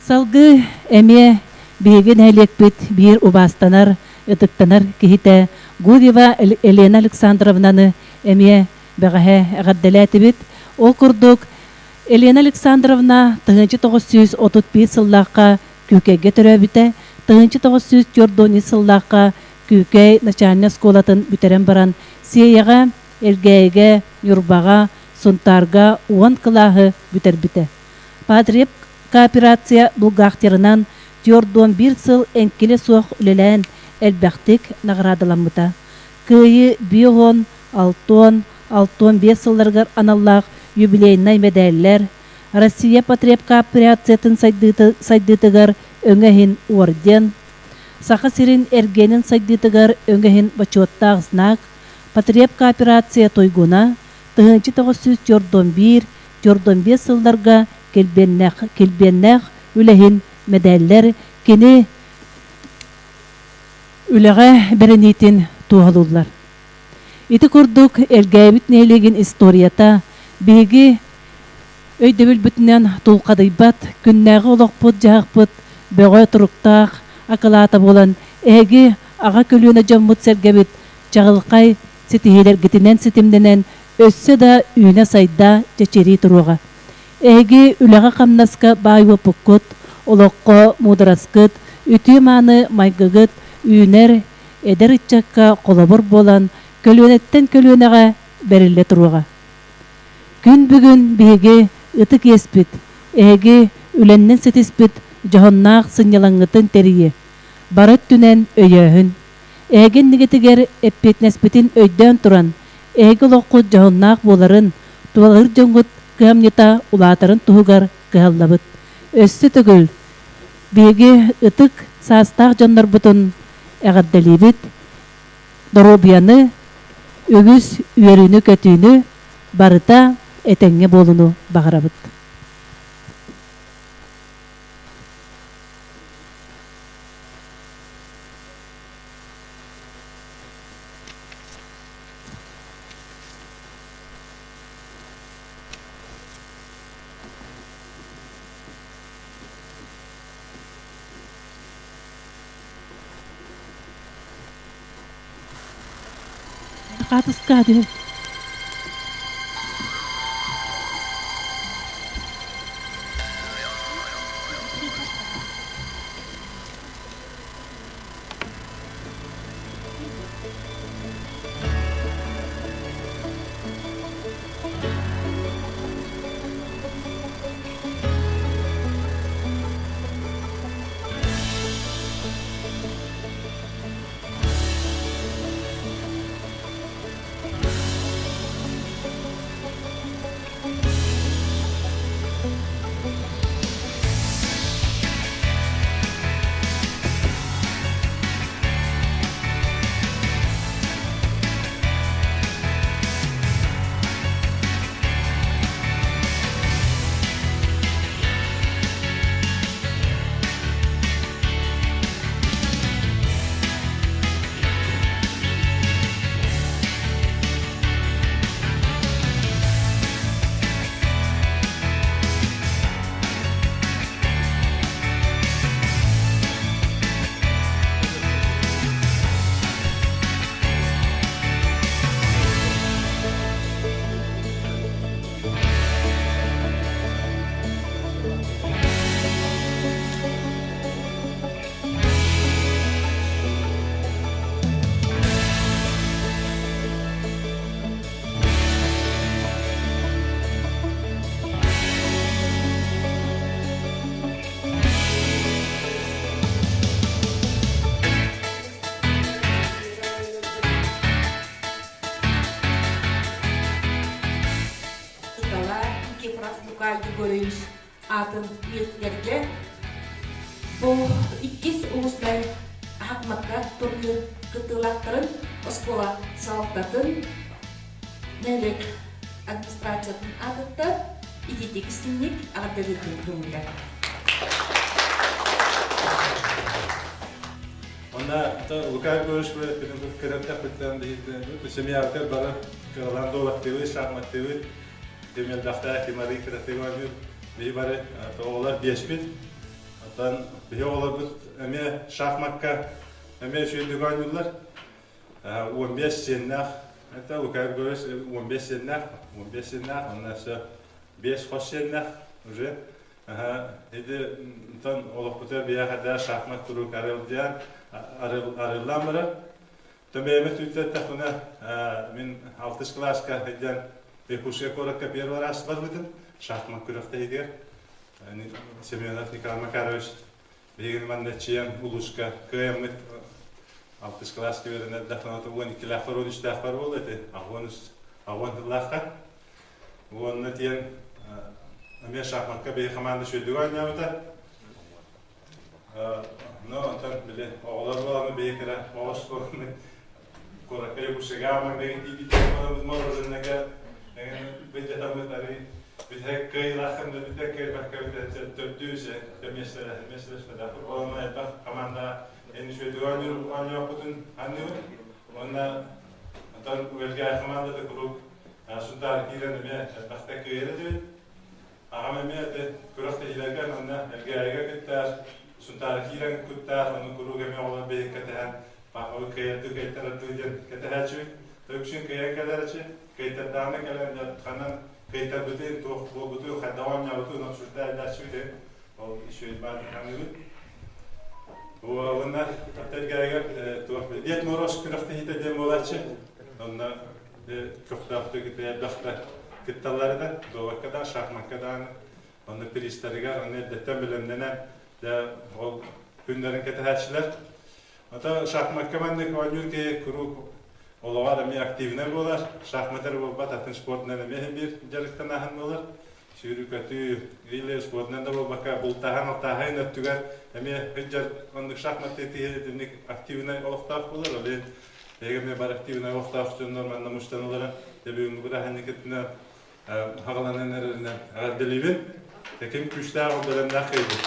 Салгыы эмиэ биһиги нэһилиэкпит биир убаастанар, ытыктанар киһитэ Гурьева Елена Александровнаны эмиэ бэҕэһээ эҕэрдэлээтибит. Ол курдук, Елена Александровна 1931 сыллаахха Күүкэйгэ төрөөбүтэ, 1944 сыллаахха Күүкэй начальнай оскуолатын бүтэрэн баран Сиэйэҕэ, Элгээйигэ, Ньурбаҕа, Сунтаарга уон кылааһы бүтэрбитэ. Потреб кооперация бухгалтерынан 41 сыл эҥкилэ суох үлэлээн элбэхтик наҕараадаламмыта. Кыайыы бион, алтон, 65 сылларыгар аналлаах юбилейнай мэдээллэр, Россия потребкооперациятын сайдыытыгар өҥө иһин орден, Саха сирин эргиэнин сайдыытыгар өҥө иһин бочуоттаах знак, потребкооперация туйгуна, 1941 45 сылларга килбиэннээх, килбиэннээх үлэһин мэдээллэр кини үлэҕэ бэриниитин туоһулууллар. Ити курдук Элгээбит нэһилиэгин историята биһиги өйдөбүлбүтүнэн тулхадыйбат күннээҕи олохпут-дьаһахпыт бөҕө туруктаах акылаата буолан эһиги аҕа көлүөнэ дьоммут-сэргэбит чаҕылхай ситиһиилэргитинэн ситимнэнэн өссө да үүнэ-сайда чэчирии туруоҕа. Эһиги үлэҕэ-хамнаска баай уопуккут, олоххо муудараскыт, үтүө-мааны майгыгыт үүнэр эдэр ыччакка холобур буолан, көлүөнэттэн көлүөнэҕэ бэриллэ туруоҕа. Күн бүгүн биһиги ытык иэспит, эһиги үлэннэн ситиспит дьоһуннаах сынньалаҥҥытын тэрийи, бары өттүнэн өйөөһүн. Эһиги иннигитигэр эппиэтинэспитин өйдөөн туран, эһиги олоххут дьоһуннаах буоларын, тулалыыр дьоҥҥут кыһамньыта улаатарын туһугар кыһаллабыт. Өссө төгүл биһиги ытык саастаах дьоннорбутун эҕэрдэлиибит, доруобуйаны, үгүс үөрүүнү-көтүүнү, барыта этэҥҥэ буолууну баҕарабыт. Хаатыска түһэр. Григорьевич аатын үйэтитэргэ бу иккис улуустан Ахмакка турнир кыттыылаахтарын оскуола салалтатын нэһилиэк администрациятын аатыттан итиитик истиҥник эҕэрдэлиирбин көҥүллэр. Онна Лука Егорович кыраттахпыттан семьябытыгар бары кыралаан дуобаттыыбыт, шахматтыыбыт, Демелдахта Кимари кыратыгы биһи бары оҕолор биэспит. Оттон биһи оҕолорбут эмиэ шахмакка эмиэ үчүгэйдик оонньууллар. 15 сиэннээх, это Лука Егорович 15 сиэннээх, 15 сиэннээх, онно өссө 5 хос сиэннээх уже. Ити онтон олохпутугар биһиэхэ шахмат куруук арылдьан арыллаан барар. Төбөйөмө түүттэтэхпинэ мин алтыс кылааска сылдьан Якутскай куоракка первый раз барбытым шахмат күрэхтэһиитигэр. Семенов Николай Макарович биһигини манна чиэн улууска кыайаммыт алтыс кылааска үөрэнэр дахтаната уон иккилээхпэр уон үстээхпэр буолла ити аҕуон аҕуон сыллаахха уонна тиэн эмиэ шахматка биһи команда сүрдүк оонньообута Ну, онтон били оҕолор буоланы биһи кыра оҕус буоланы куоракка Якутскайга маҥнайгы тиийбит мороженога билдьатаммыт ары бүтэһик кыайыылааххын да бүтэһик кыайбакка төрдүү миэстэлээх миэстэлэспэтэх буолан элбэх команда эн үчүгэйдик оонньуохпутун анныыбын уонна онтон Уэльга командата куруук Сунтаар киирэн эмиэ элбэхтэ кыайар этибит. Аҕам эмиэ ити күрэхтэһиилэргэ манна Элгээйигэ кыттар, Сунтаары киирэн кыттар, ону куруук эмиэ оҕолор биһик кэтэһэн, папабыт кыайардыы кыайтарардыы диэн кэтэһээччибит. Үксүн кыайан кэлэрчи, кыайтардаҕына кэлэн ханан кыайтарбытын, туох буолбутун, хайдах оонньообутун обсуждайдааччыбыт ол үчүгэй баар ханыыбыт. Уонна Элгээйигэр туох Дед Мороз күрэхтэһиитэ диэн буолааччы. Онно көхтөөхтүк элбэхтэ кытталлар да, дуобакка да, шахмакка даҕаны. Онно приистарыгар, онно эрдэттэн бэлэмнэнэн, дьэ, ол күннэрин кэтэһээччилэр. Ото шахмакка маннык оонньуур киһи куруук олоҕор эмиэ активнай буолар. Шахмат эрэ буолбат, атын спортунан эмиэ биир дьарыктанааһын буолар. Сүүрүү-көтүү или спортунан да буолбакка, бултааһын-алтааһын өттүгэр эмиэ сылдьар оннук шахматтыы киһи итинник активнай олохтоох буолар. Ол иһин Эһиги бар активнай олохтоох дьоннор манна мустан олорон бүгүҥҥү бырааһынньыкытынан хаҕаланан эрэринэн эҕэрдэлиибин. Ким күүстээх ол бэлэмнээх кыайбыт.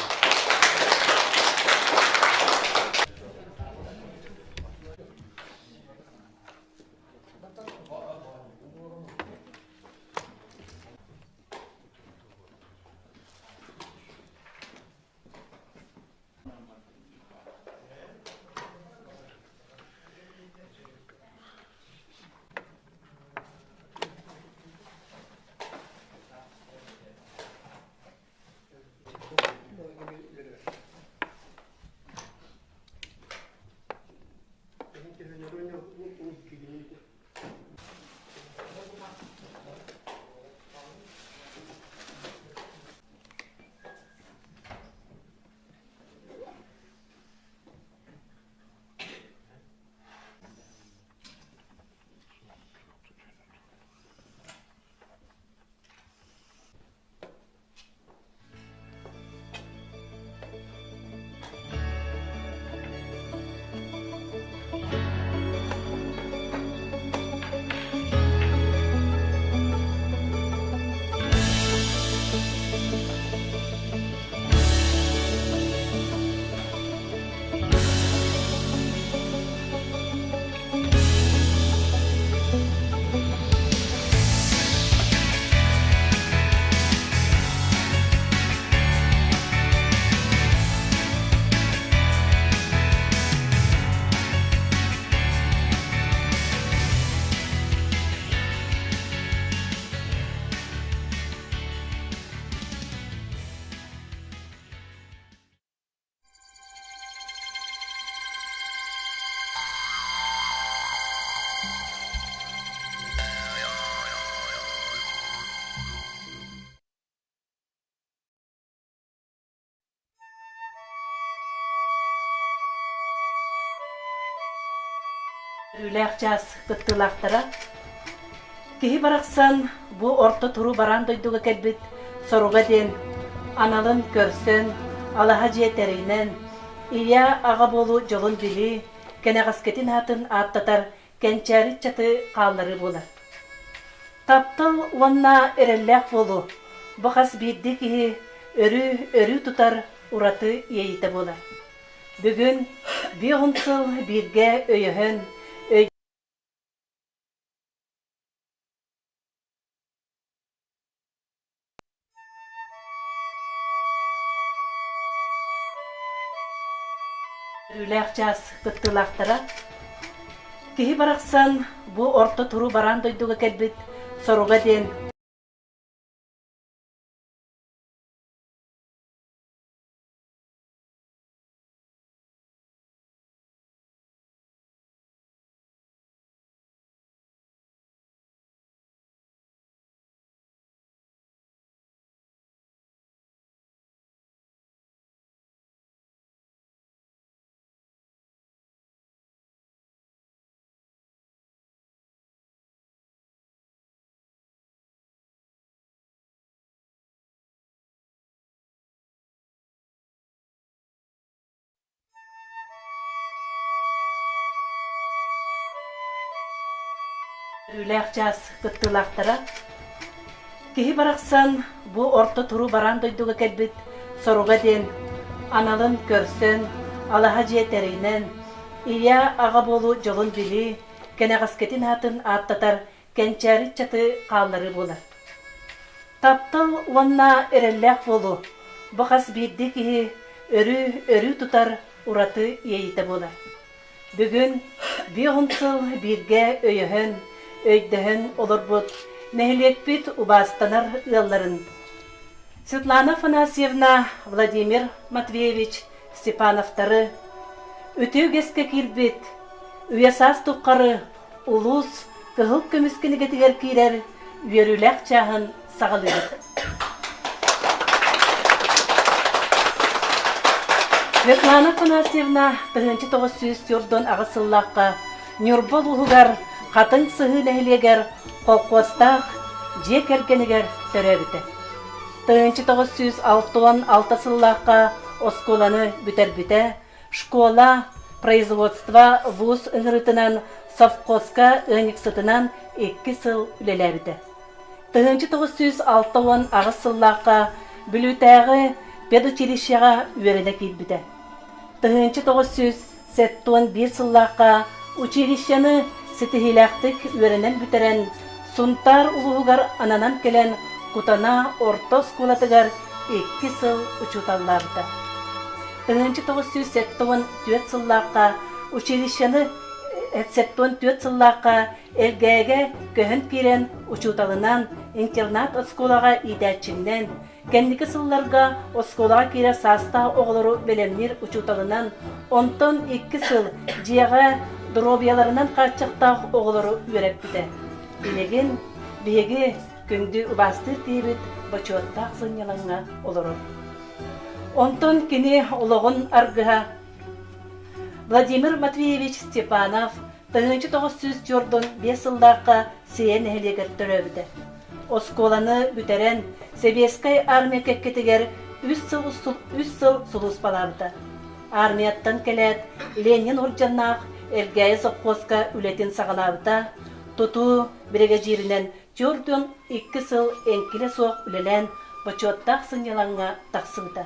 Үлээх чаас кыттыылаахтара. Киһи барахсан бу орто туруу бараан дойдуга кэлбит соруга диэн аналын көрсөн, алаһа дьиэ тэринэн, ийэ аҕа буолуу дьолун билии, кэнэҕэскитин аатын ааттатар кэнчээри ыччаты хаалларыы буолар. Таптал уонна эрэллээх буолуу бу хас биирдии киһи өрүү өрүү тутар ураты иэйиитэ буолар. Бүгүн биэс сыл бииргэ өйөһөн, Үүлээх чаас кыттыылаахтара киһи барахсан бу орто туруу бараан дойдуга кэлбит соруга диэн Үүлээх чаас кыттыылаахтара киһи барахсан бу орто туруу бараан дойдуга кэлбит соруга диэн аналын көрсөн, алаһа дьиэ тэринэн, ийэ аҕа буолуу дьолун билии, кэнэҕэскитин аатын ааттатар кэнчээри ыччаты хаалларыы буолар. Таптал уонна эрэллээх буолуу бу хас биирдии киһи өрүү өрүү тутар ураты иэйиитэ буолар. Бүгүн биэс сыл бииргэ өйөһөн, өйдөһөн олорбут нэһилиэкпит убаастанар ыалларын Светлана Афанасьевна, Владимир Матвеевич Степановтары үтүө үгэскэ киирбит үйэ-саас тухары улуус кыһыл көмүс кинигэтигэр киирэр үөрүүлээх чааһын саҕалыыбыт. Светлана Афанасьевна 1948 сыллаахха Ньурба улууһугар Хатыҥ Сыһыы нэһилиэгэр холкуостаах дьиэ кэргэнигэр төрөөбүтэ. 1966 сыллаахха оскуоланы бүтэрбитэ, школа, производство, вуз ыҥырыытынан совхозка ыанньыксытынан икки сыл үлэлээбитэ. 1968 сыллаахха Бүлүүтээҕи педучилищеҕа үөрэнэ киирбитэ. 1971 сыллаахха училищены ситиһиилээхтик үөрэнэн бүтэрэн, Сунтаар улууһугар ананан кэлэн Кутана орто оскуолатыгар икки сыл учууталлаабыта. 1974 сыллаахха училищены 74 сыллаахха Элгээгэ көһөн киирэн учууталынан, интернат-оскуолаҕа иитээччинэн, кэнники сылларга оскуолаҕа киирэр саастаах оҕолору бэлэмниир учууталынан, онтон икки сыл дьиэҕэ доруобуйаларынан хааччахтаах оҕолору үөрэппитэ. Билигин биһиги күндү убаастыыр киһибит бочуоттаах сынньалаҥҥа олорор. Онтон кини олоҕун аргыһа Владимир Матвеевич Степанов 1945 сыллаахха Сиэ нэһилиэгэр төрөөбүтэ. Оскуоланы бүтэрэн, Сэбиэскэй армия кэккэтигэр үс сыл, үс сыл сулууспалаабыта. Армияттан кэлээт, Ленин орденнаах Элгээйи сопхуоска үлэтин саҕалаабыта, тутуу биригэдьииринэн 42 сыл эҥкилэ суох үлэлээн бочуоттаах сынньалаҥҥа тахсыбыта.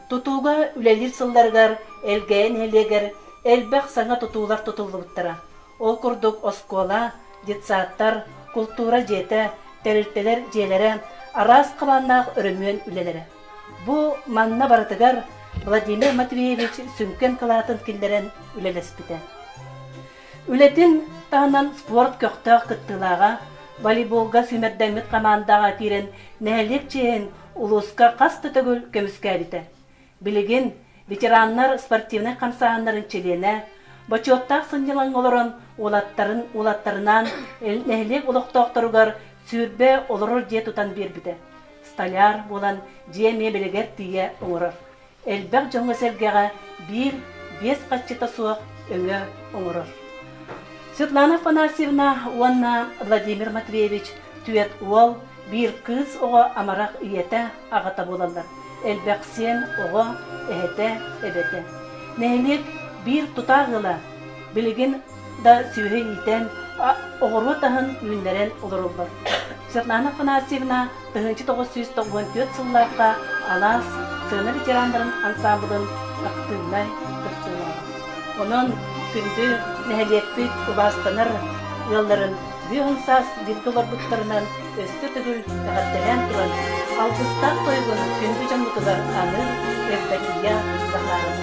Тутууга үлэлиир сылларыгар Элгээйи нэһилиэгэр элбэх саҥа тутуулар тутуллубуттара. Ол курдук оскуола, детсадтар, култуура дьиэтэ, тэрилтэлэр дьиэлэрэ, араас хабааннаах өрөмүөн үлэлэрэ. Бу манна барытыгар Владимир Матвеевич сүҥкэн кылаатын киллэрэн үлэлэспитэ. Үлэтин таһынан спорт көхтөөх кыттыылааҕа, волейболга сүүмэрдэммит хамаандаҕа киирэн нэһилиэк чиэһин улууска хас да төгүл көмүскээбитэ. Билигин ветераннар спортивнай хамсааһыннарын чилиэнэ, бочуоттаах сынньалаҥҥа олорон уолаттарын уолаттарынаан нэһилиэк олохтоохторугар сүүрбэ олорор дьиэ тутан биэрбитэ. Столяр буолан дьиэ миэбэлигэр тиийэ оҥорор. Элбэх дьоҥҥо-сэргэҕэ биир биэс хаччыта суох өҥө оҥорор. Светлана Афанасьевна уонна Владимир Матвеевич түөрт уол, Биир кыыс оҕо амарах ийэтэ, аҕата буолаллар. Элбэх сиэн оҕо, эһэтэ, эбэтэ. Нэһилиэк биир тутаах ыала билигин да сүөһү иитэн, оҕуруот аһын үүннэрэн олороллор. Светлана Афанасьевна 1994 сыллаахха Алаас сыана ветераннарын ансаамбылын актыыбынай кыттыылааҕа. Онон күндү нэһилиэкпит убаастанар ыалларын бүөн саас бииргэ олорбуттарынан өссө төгүл эҕэрдэлээн туран, алгыстаах тойугун күндү дьоммутугар аныыр Евдокия Захарова.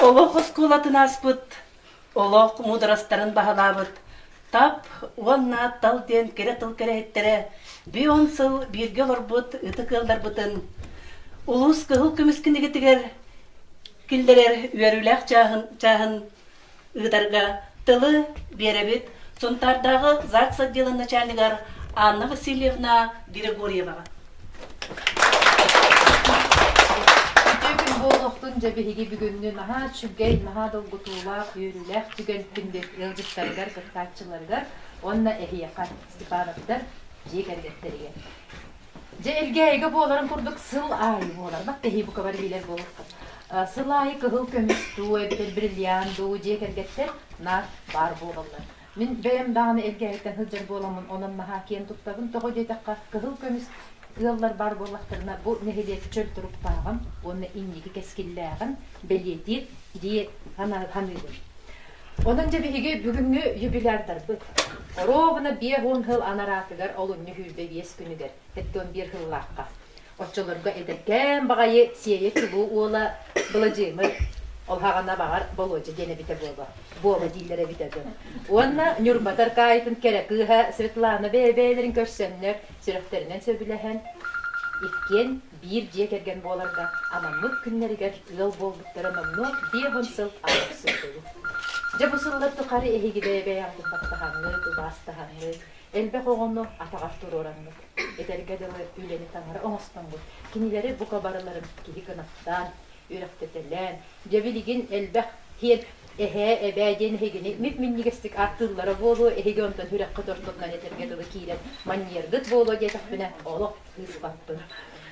Олох оскуолатын ааспыт, олох муударастарын баһылаабыт тап уонна тал диэн кэрэ тыл кэрэһиттэрэ бион сыл бииргэ олорбут ытык ыалларбытын улуус кыһыл көмүс кинигэтигэр киллэрэр үөрүүлээх чааһын, чааһын ыытарга тылы биэрэбит Сунтаардааҕы ЗАГС отделын начальнигар Анна Васильевна Григорьеваҕа. Үтүө күн буолуохтун дьэ биһиги бүгүҥҥү наһаа үчүгэй, наһаа долгутуулаах, үөрүүлээх түгэн күндү ыалдьыттарыгар, кыттааччыларыгар уонна эһиэхэ, Степановтар дьиэ кэргэттэригэр. Дьэ Элгээйигэ буоларын курдук сыл аайы буолар. Бак тэһии бука бары билэр буолуоххут. Сыл аайы кыһыл көмүс дуу, эбэтэр бриллиант дуу дьиэ кэргэттэр наар баар буолаллар. Мин бэйэм даҕаны Элгээйиттэн сылдьар буоламмын, онон наһаа киэн туттабын. Тоҕо диэтэххэ, кыһыл көмүс ыаллар баар буоллахтарына, бу нэһилиэк чөл туруктааҕын уонна инники кэскиллээҕин бэлиэтиир дии саныыбын. Онон дьэ биһиги бүгүҥҥү юбилярдарбыт оруобуна 50 сыл анараатыгар олунньу 25 күнүгэр 71 сыллаахха оччолорго эдэркээн баҕайы Сиэйэ чулуу уола Быладьыымыр ол хаҕана баҕар Болуодьа диэн эбитэ буолуо буола дииллэр эбитэ дуу уонна Ньурбатар Каайытын кэрэ кыыһа Светлана бэйэ-бэйэлэрин көрсөннөр сүрэхтэринэн сөбүлэһэн иккиэн биир дьиэ кэргэн буоларга анаммыт күннэригэр ыал буолбуттара номнуо 50 сыл ааһар сылдьыбыт. Дьэ бу сыллар тухары эһиги бэйэ-бэйэҕитин таптаһаҥҥыт, убаастаһаҥҥыт, элбэх оҕону атаҕар туруораҥҥыт, этэргэ дылы үлэни таҥара оҥостоҥҥут, кинилэри бука барыларын киһи кынаттаан, үөрэхтэтэлээн, дьэ билигин элбэх сиэн эһээ, эбээ диэн эһигини мип-минньигэстик ааттыыллара буолуо, эһиги онтон сүрэххит ортотунан этэргэ дылы киирэн манньыйаргыт буолуо диэтэхпинэ, олох сыыспаппын.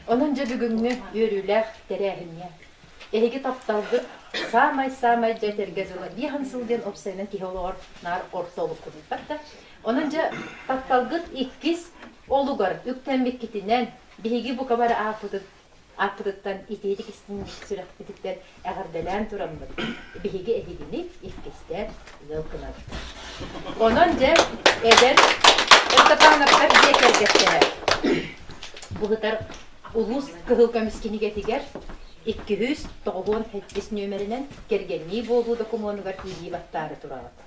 Онон дьэ бүгүҥҥү үөрүүлээх тэрээһиҥҥэ эһиги тапталгыт саамай-саамай дьэ этэргэ дылы биэһэн сыл диэн уопсайынан киһи олоҕор наар орто олуккутуттар да. Онон дьэ тапталгыт иккис олугар үктэммиккитинэн биһиги бука бары ааппытыт ааппытыттан итиитик истиҥ сүрэхпититтэн эҕэрдэлээн тураммыт биһиги эһигини иккистээн ыал гынабыт. Онон дьэ эдэр Ыстапаанаптар дьиэ кэргэттэрэ быһытар улуус кыһыл көмүс кинигэтигэр 297 нүөмэринэн кэргэннии буолуу докумуонугар илии баттаары тураҕыт.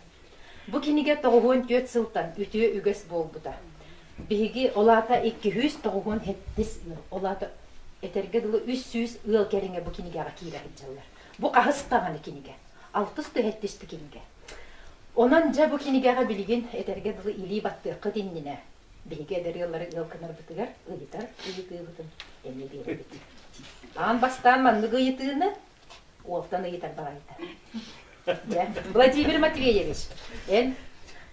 Бу кинигэ 94 сылтан үтүө үгэс буолбута. Биһиги ол аата 297 ыал, ол аата этэргэ дылы 300 ыал кэриҥэ бу кинигэҕэ киирэ сылдьаллар. Бу хаһыс даҕаны кинигэ. Алтыс түһэттис кинигэ. Онон дьэ бу кинигэҕэ билигин этэргэ дылы илии баттыаххыт иннинэ биһиги эдэр ыаллары ыал гынарбытыгар ыйытар ыйытыыбытын эмиэ биэрэбит. Аан бастаан маннык ыйытыыны уолтан ыйытар баҕайыта. Владимир Матвеевич, эн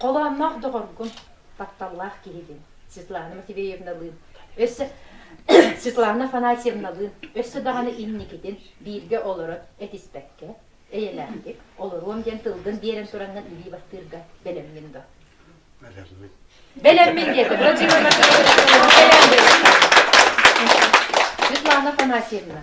холоонноох доҕоргун, тапталлаах киһигин Светлана Матвеевналыын, өссө Светлана Афанасьевналыын өссө даҕаны инникитин бииргэ олорон этиспэккэ, эйэлээхтик олоруом диэн тылгын биэрэн тураҥҥын илии баттыырга бэлэмҥин дуо? Бэлэммин. Бэлэммин диэтэ. Владимир Матвеевич бэлэммин. Светлана Афанасьевна,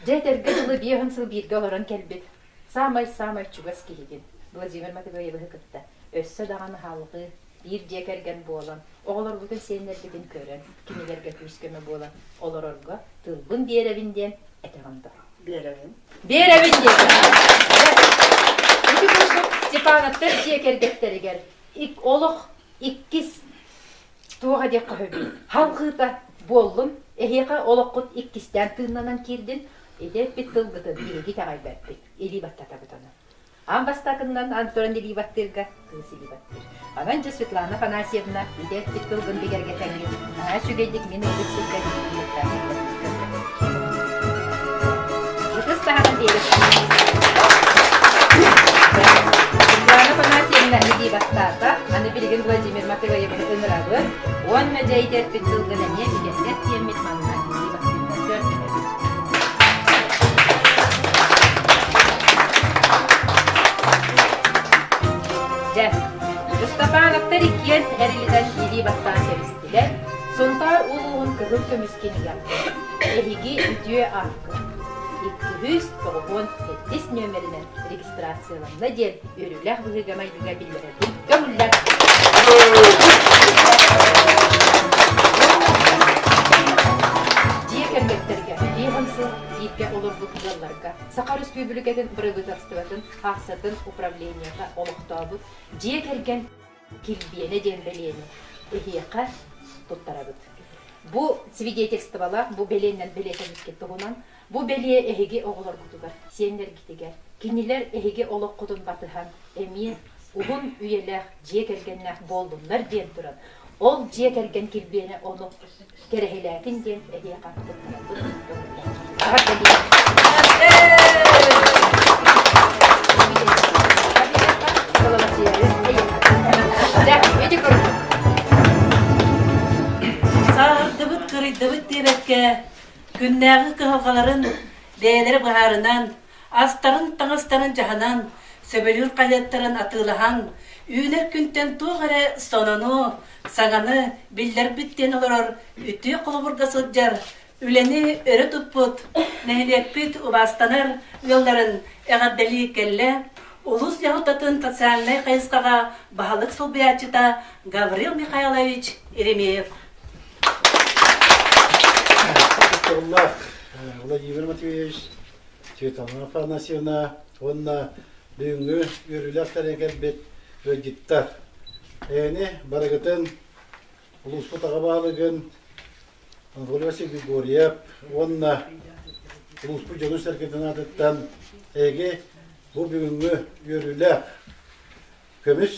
Дьэ, этэргэ дылы биэһин сыл бииргэ олорон кэлбит саамай-саамай чугас киһигин Владимир Матвеевиһы кытта өссө даҕаны салҕыы биир дьиэ кэргэн буолан, оҕолорбутун сиэннэрбитин көрөн, кинилэргэ күүс-көмө буолан олорорго тылбын биэрэбин диэн этэҕин дуо? Биэрэбин. Биэрэбин диэн. Ити курдук Степановтар дьиэ кэргэттэригэр олох иккис Туох диэххэ сөбүй? Халҕыыта буоллун, эһиэхэ олоххут иккистээн тыыннанан киирдин, ити эппит тылгытын биһиги итэҕэйбэппит, илии баттатабыт ону. Аан бастакыннан антуран илии баттыырга кыыс илии баттыыр. Онон дьэ Светлана Афанасьевна ити эппит тылгын бигэргэтэҥҥин, наһаа үчүгэйдик мин ылбыт сиргэ кытта Ытыс таһынан биэрэ Светлана Афанасьевна илии баттаата, аны билигин Владимир Матвеевны ыҥырабын уонна дьэ итэрпит сылгын эмиэ бигэргэт диэммит манна илии баттыырга көрдөһөбүт. Дьэ, Ыстапаанаптар иккиэн эрилитэн илии баттаан кэбистилэр. Сунтаар улууһун кыһыл көмүс кинигэ Эһиги үтүө ааккыт 297 нүөмэринэн регистрацияланна диэн үөрүүлээх быһыыга-майгыга биллэрэрбин көҥүллэр. Дьиэ кэргэттэргэ биэһин сыл бииргэ олорбут ыалларга Саха Өрөспүүбүлүкэтин Бырабыыталыстыбатын Хаахсатын управлениета олохтообут дьиэ кэргэн килбиэнэ диэн бэлиэни эһиэхэ туттарабыт. Бу свидетельстволаах, бу бэлиэннэн бэлиэтэммиккит туһунан, бу бэлиэ эһиги оҕолоргутугар, сиэннэргитигэр, кинилэр эһиги олоххутун батыһан эмиэ уһун үйэлээх дьиэ кэргэннээх буоллуннар диэн туран, ол дьиэ кэргэн килбиэнэ ону кэрэһилээтин диэн эһиэхэ туттарабыт. Сааһырдыбыт, кырыйдыбыт диэбэккэ, күннээҕи кыһалҕаларын бэйэлэрэ быһаарынан, астарын-таҥастарын дьаһанан, сөбүлүүр хаһыаттарын атыылаһан, үүнэр күнтэн туох эрэ сонуну, саҥаны биллэрбит диэн олорор үтүө холобурга сылдьар Үлэни өрө туппут нэһилиэкпит убаастанар ыалларын эҕэрдэлии кэллэ улуус дьаһалтатын социальнай хайысхаҕа баһылык солбуйааччыта Гаврил Михайлович Еремеев. Тыллаах Владимир Матвеевич, Светлана Афанасьевна уонна бүгүҥҥү үөрүүлээх тэрээһин кэлбит ыалдьыттар. Эйэни барыгытын улууспут аҕа баһылыгын Анатолий Васильевич Григорьев уонна улууспут дьонун-сэргэтин аатыттан эһиги бу бүгүҥҥү үөрүүлээх көмүс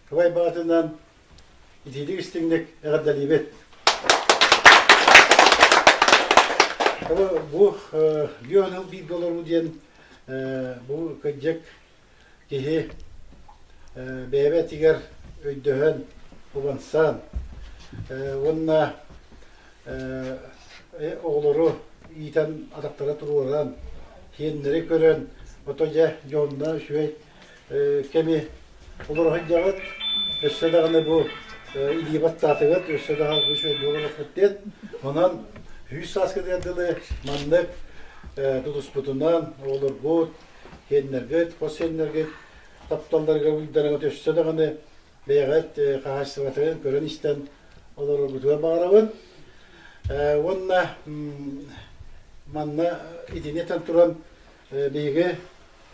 кыбай баҕатынан итиитик истиҥник эҕэрдэлиибит. Бу Бүөн бииргэ олоруу диэн бу кырдьык киһи бэйэбэтигэр өйдөһөн, убансан уонна оҕолору иитэн атахтара туруоран, сиэннэри көрөн, ото дьэ дьоһунна үчүгэй кэми олоро сылдьаҕыт. Өссө даҕаны бу илии баттаатыгыт, өссө даҕаны үчүгэй буолуохпут диэн. Онон үһүс сааскытыгар дылы маннык тутуспутунан оҕолорбут, Сиэннэргит, хос сиэннэргит тапталларыгар уйдарыҥыт өссө даҕаны бэйэҕит хаһаайыстыбатын көрөн-истэн олороргутугар баҕарабын. Уонна манна итини этэн туран биһиги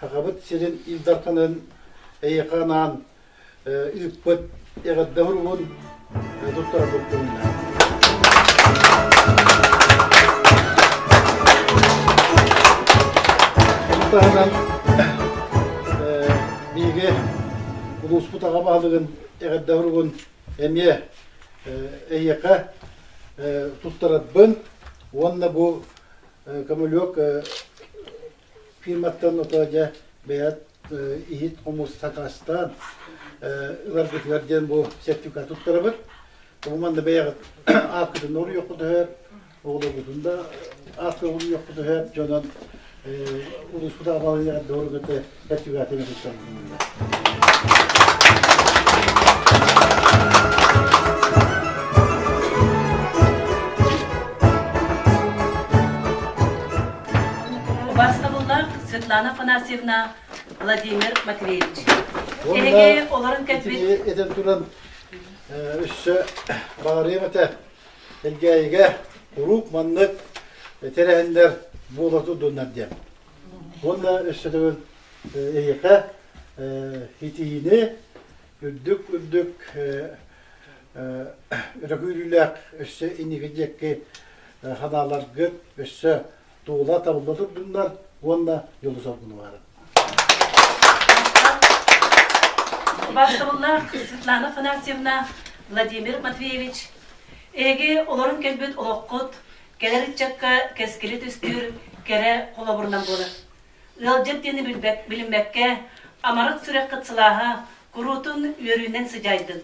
Сахабыт сирин Ил Дарханын эйиэхэ анаан ыыппыт эҕэрдэ суругун туттарарбыт көҥүллээх. Ону таһынан биһиги улууспут аҕа баһылыгын эҕэрдэ суругун эмиэ эйиэхэ туттарарбын. Уонна бу көмүлүөк фирматтан ото дьэ бэйэт иһит хомус сакаастаан ыларгытыгар диэн бу сертификат туттарабыт. Бу манна бэйэҕит ааккытын оруйуоххут оҕолоргутун да аакка уруйуоххут өһөп дьонон улууспут аҕабалыйар доругата сертификатын туттарбытын. Убаастабыллаах Светлана Афанасьевна, Владимир Матвеевич. Эһиги олорон кэлбит... Этэн туран өссө баҕарыам этэ Элгээйигэ куруук маннык тэрээһиннэр буола турдуннар диэн. Уонна өссө төгүл эһиэхэ ситиһиини үрдүк үрдүк өрөкүүрүүлээх өссө инники диэки ханааларгыт өссө туола табылла турдуннар уонна дьолу соргуну баарын. Убаастабыллаах Светлана Афанасьевна, Владимир Матвеевич, эһиги олорон кэлбит олоххут кэлэр ыччакка кэскили түстүүр кэрэ холобурунан буолар. Ыалдьыт диэни билиммэккэ, амарах сүрэххит сылааһа куруутун үөрүүнэн сыдьаайдын.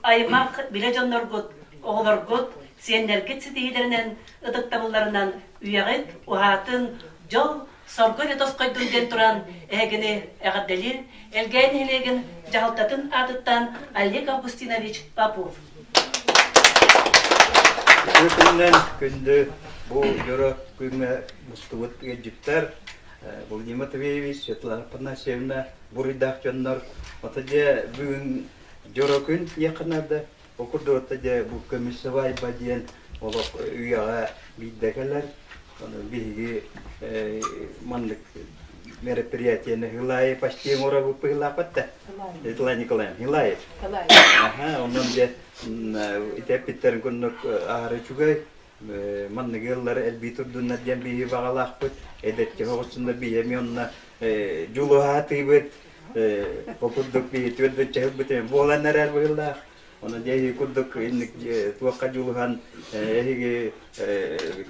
Аймах билэ дьонноргут, оҕолоргут, сиэннэргит ситиһиилэринэн, ытыктабылларынан үйэҕит уһаатын, дьол, соргу эрэ тосхойдун диэн туран эһигини эҕэрдэлиир Элгээйи нэһилиэгин дьаһалтатын аатыттан Олег Августинович Попов. Үтүө күнүнэн күндү бу дьоро күҥҥэ мустубут ыалдьыттар Владимир Матвеевич, Светлана Афанасьевна буруйдаах дьоннор. Ото дьэ бүгүн дьоро күн диэххэ наада. Ол курдук ото дьэ бу көмүс сыбаайба диэн олох үйэҕэ биирдэ кэлэр. Ону биһиги маннык мероприятиены Хилаев почти оҥоробут быһыылаахпыт да. Николай Николаевич Хилаев. Аха, онон дьэ итеппиттэрин курдук аһары үчүгэй маннык ыаллар элбии турдуннар диэн биһиги баҕалаахпыт. Эдэрчи оҕустуннар биһи эмиэ онно дьулуһаатыыбыт. Ол курдук биһи түөрт буолан эрэр быһыылаах. Онон дьэ курдук инник туохха дьулуһан эһиги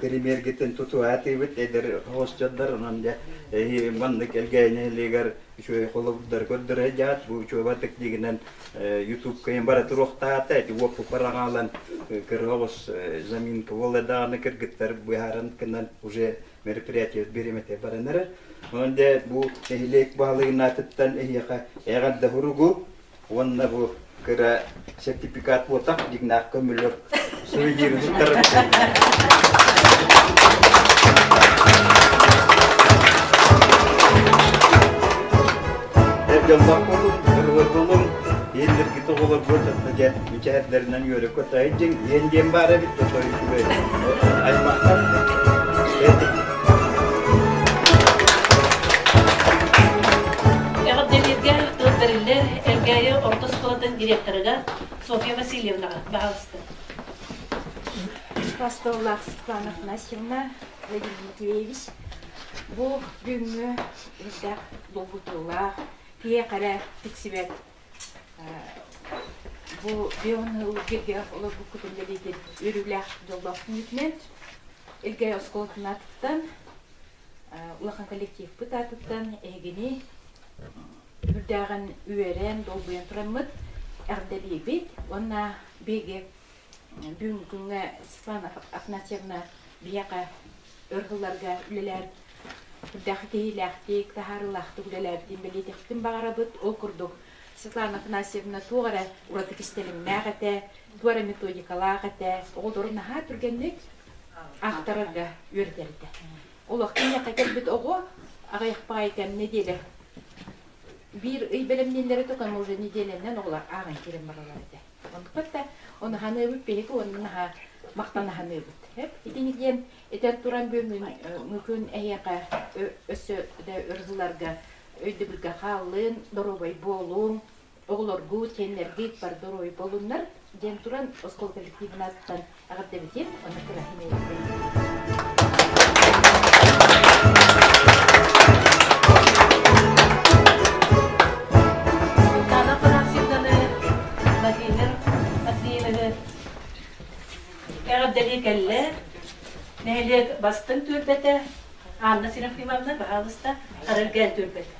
премьергитин тутуһаатыыбыт эдэр оҕосчордор онон дьэ эһи маннык Элгээйи нэһилиэгэр үчүгэй холобурдар көрдөрө дьаат бу учуобатык дигинэн ютубка бара туруохтаата эти уоппупар аҕаалан кыра оҕус заминка буолла даҕаны кыргыттар быһааран гынан уже мероприятие бириэмэтэ баран эрэр. Онон дьэ бу нэһилиэк баһылыгын аатыттан эһиэхэ эҕэрдэ суругу уонна бу кыра сертификат буотах дьиҥнээх көмүлүөк сувениры туттарар. Эр дьоннор буолуҥ, ырыа буолуҥ, иэннэргит оҕолоргут дьэ мичээрдэринэн үөрэ-көтө дьиҥ иэн диэн баар эбит той үчүгэй аймахтар Эҕэрдэлииргэ тыл бэриллэр Элгээйи орто оскуолатын директорыгар Софья Васильевнаҕа баһаалыста. Постоллаах Светлана Афанасьевна, Владимир Матвеевич, бу бүгүҥҥү үрдээх долгутуулаах, киһиэхэ эрэ тиксибэт бу бион бииргэ олорбуккутун бэлиэтин үөрүүлээх дьоллоох күнүтүнэн Элгээйи оскуолатын аатыттан улахан коллективпыт аатыттан эһигини үрдээҕин үөрэн, долгуйан тураммыт эҕэрдэлиибит уонна биһиги бүгүҥҥү күҥҥэ Светлана Афанасьевна биһиэхэ өр сылларга үлэлээн үрдээх киһилээхтик, таһаарыылаахтык үлэлээбитин бэлиэтиэхпитин баҕарабыт. Ол курдук Светлана Афанасьевна туох эрэ ураты кистэлэҥнээх этэ, туох эрэ методикалаах этэ, оҕолору наһаа түргэнник аахтарарга үөрэтэр этэ. Олох киниэхэ кэлбит оҕо аҕыйах баҕайы кэм нэдиэлэ биир ый бэлэмнииллэрэ токон уже нэдиэлэннэн оҕолор ааҕан киирэн бараллар этэ. Онтукпат да ону ханыыбыт биһиги уонна наһаа махтана ханыыбыт. Итини диэн этэн туран бүгүн күн эһиэхэ өссө да өр сылларга өйдөбүлгэ хааллын, доруобай буолуҥ, оҕолоргут, сиэннэргит бар доруобай буолуннар диэн туран оскуола коллективын аатыттан эҕэрдэбитин уонна Светлана Афанасьевнаны, Владимир Матвеевиһы эҕэрдэлии кэллэ. Нэһилиэк Нэһилиэк бастыҥ түөлбэтэ Анна Серафимовна, баһаалыста, Хараргээн түөлбэтэ.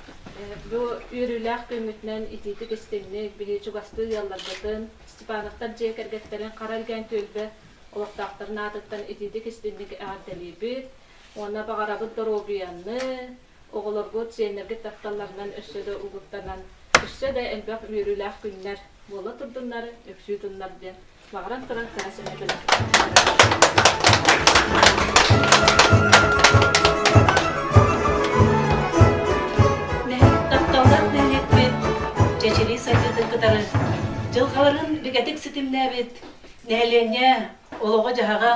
Бу үөрүүлээх күммүтүнэн итиитик истиҥник биһиги чугастыы ыалларбытын, Степановтар дьиэ кэргэттэрин Хара Элгээн түөлбэ олохтоохторун аатыттан итиитик истиҥник эҕэрдэлиибит уонна баҕарабыт доруобуйаны, оҕолоргут, сиэннэргит тапталларынан өссө да угуттанан, өссө да элбэх үөрүүлээх күннэр буола турдуннар, үксүү туннар диэн баҕаран туран кыра сэмэбин. Тапталлаах нэһилиэкпит чэчирии сайдыытын кытары дьылҕаларын бигэтик ситимнээбит нэһилиэнньэ олоҕо-дьаһаҕа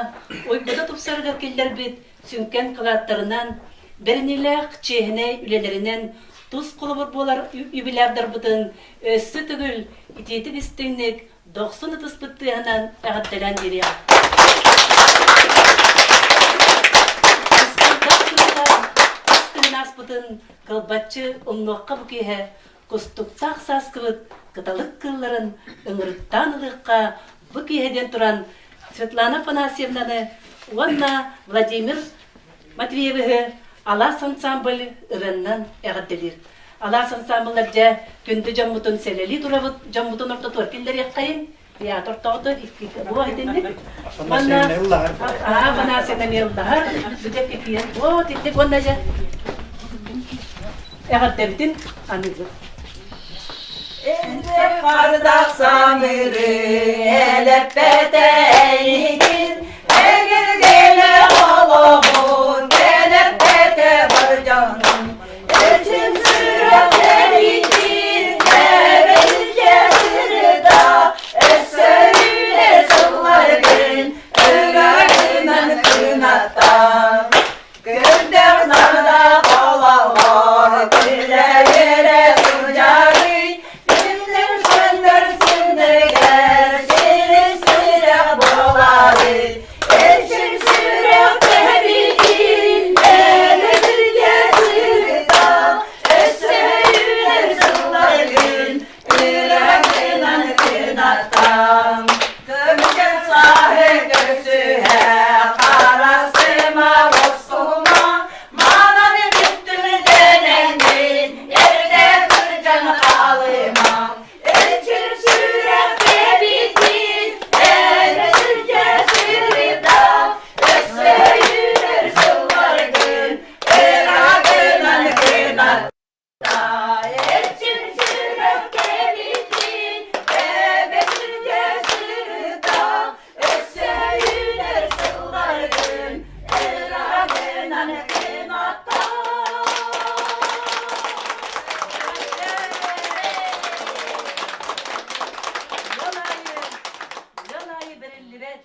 уйгута тупсарыгар киллэрбит сүҥкэн кылааттарынан, бэриниилээх чиэһинэй үлэлэринэн тус холобур буолар юбилярдарбытын өссө төгүл итиитик истиҥник дохсун ытыспыт тыаһынан эҕэрдэлээн биэриэҕэ. Күн ааспытын кылбаччы умнуохха бу киэһэ кустуктаах сааскыбыт кыталык кыылларын ыҥырыктаан ылыахха бу киэһэ диэн туран Светлана Афанасьевнаны уонна Владимир Матвеевиһы Алаас ансамбль ырыаннан эҕэрдэлиир. Алаас ансамбллар дьэ күндү дьоммутун сэлэлии турабыт, дьоммутун ортотугар киллэриэххэйин. Театр тоҕото бу итинник. Уонна Афанасьевна ыллаһар. Бүтэ кикиэн. Вот итинник уонна дьэ эҕэрдэбитин аныыбыт. Хардах самыры элэппэтэ эйигин, Эҥиргэнэ олоҕун кэлэппэтэ бар дьонун. Эчим сүрэх эбитин эбэлгэ сырыта, Өссө үүнэр сылларгын ыҥыргынан кынаттан. Көрдөх нада олоҕор күлэ-үөрэ сылдьарый, Күннэр сөннөр сынныгар сирин сүрэх буоларый. Эрчим сүрэх тэбитин эбэтиргэ сырыта, Өссө үүнэр сылларгын Үрэхинэн кынаттан, Көмүскэн сааһы көрсүһэ, Харасыма охсума, Манан бүттүм дэнэҥҥин, Эрдэ кырдьан хаалыма. Эрчим сүрэх тэбитин, Эбэтиргэ сырыта, Өссө үүнэр сылларгын, Ыраагынан кынаттан. Ыал аайы бэриллибэт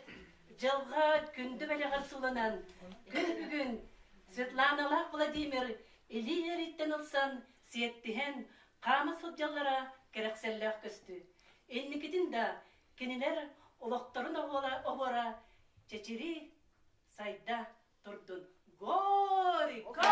дьылҕа күндү бэлэҕэр суланан күн бүгүн Светланалаах Владимир Илии эриттэн ылсан, сиэттиһэн, хаама сылдьаллара кэрэхсэллээх көстүү. Инникитин да кинилэр олохторун оһуора чэчирии сайда турдун. Горько!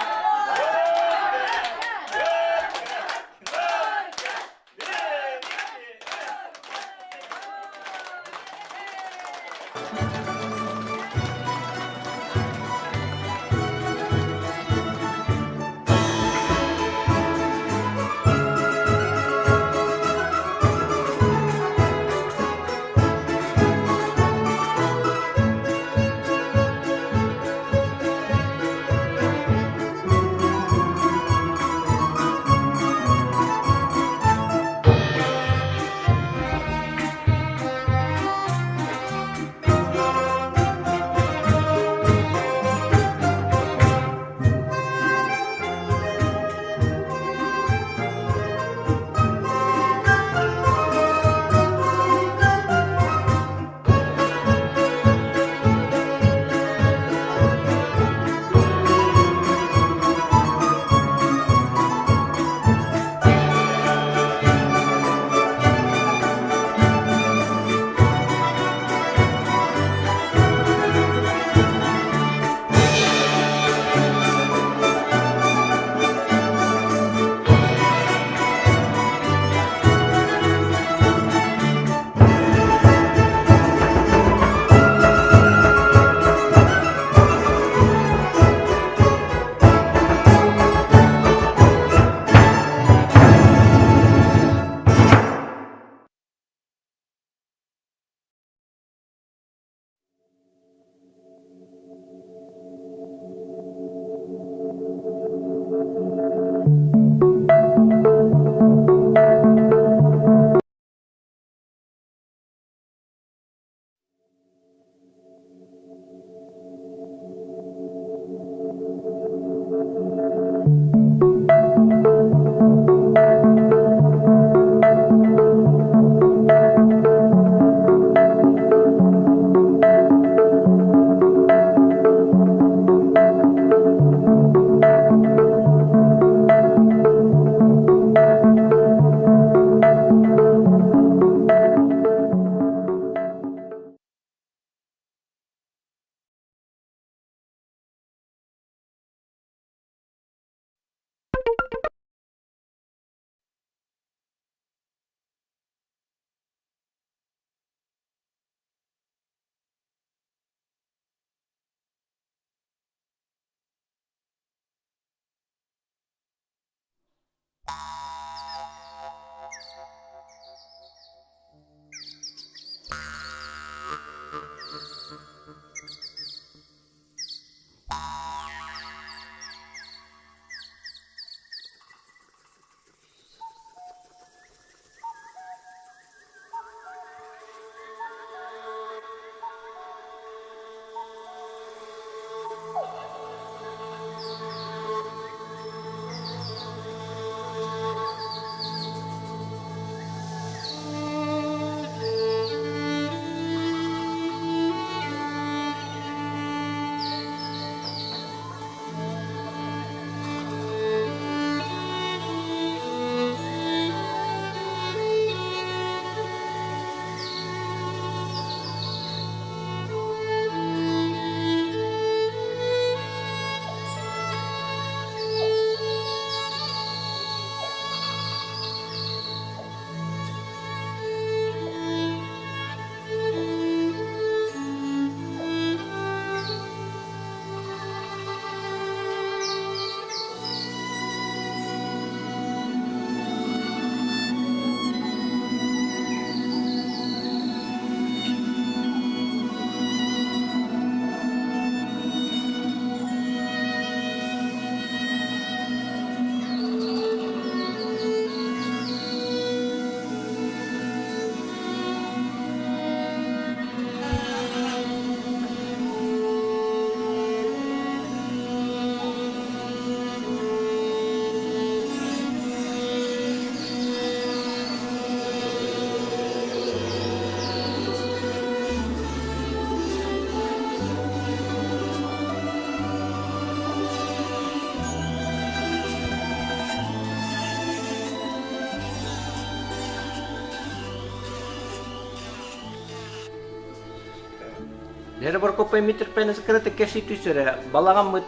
Лера Прокопьевна Митрпенес кырата кэси түсөрө балаҕаммыт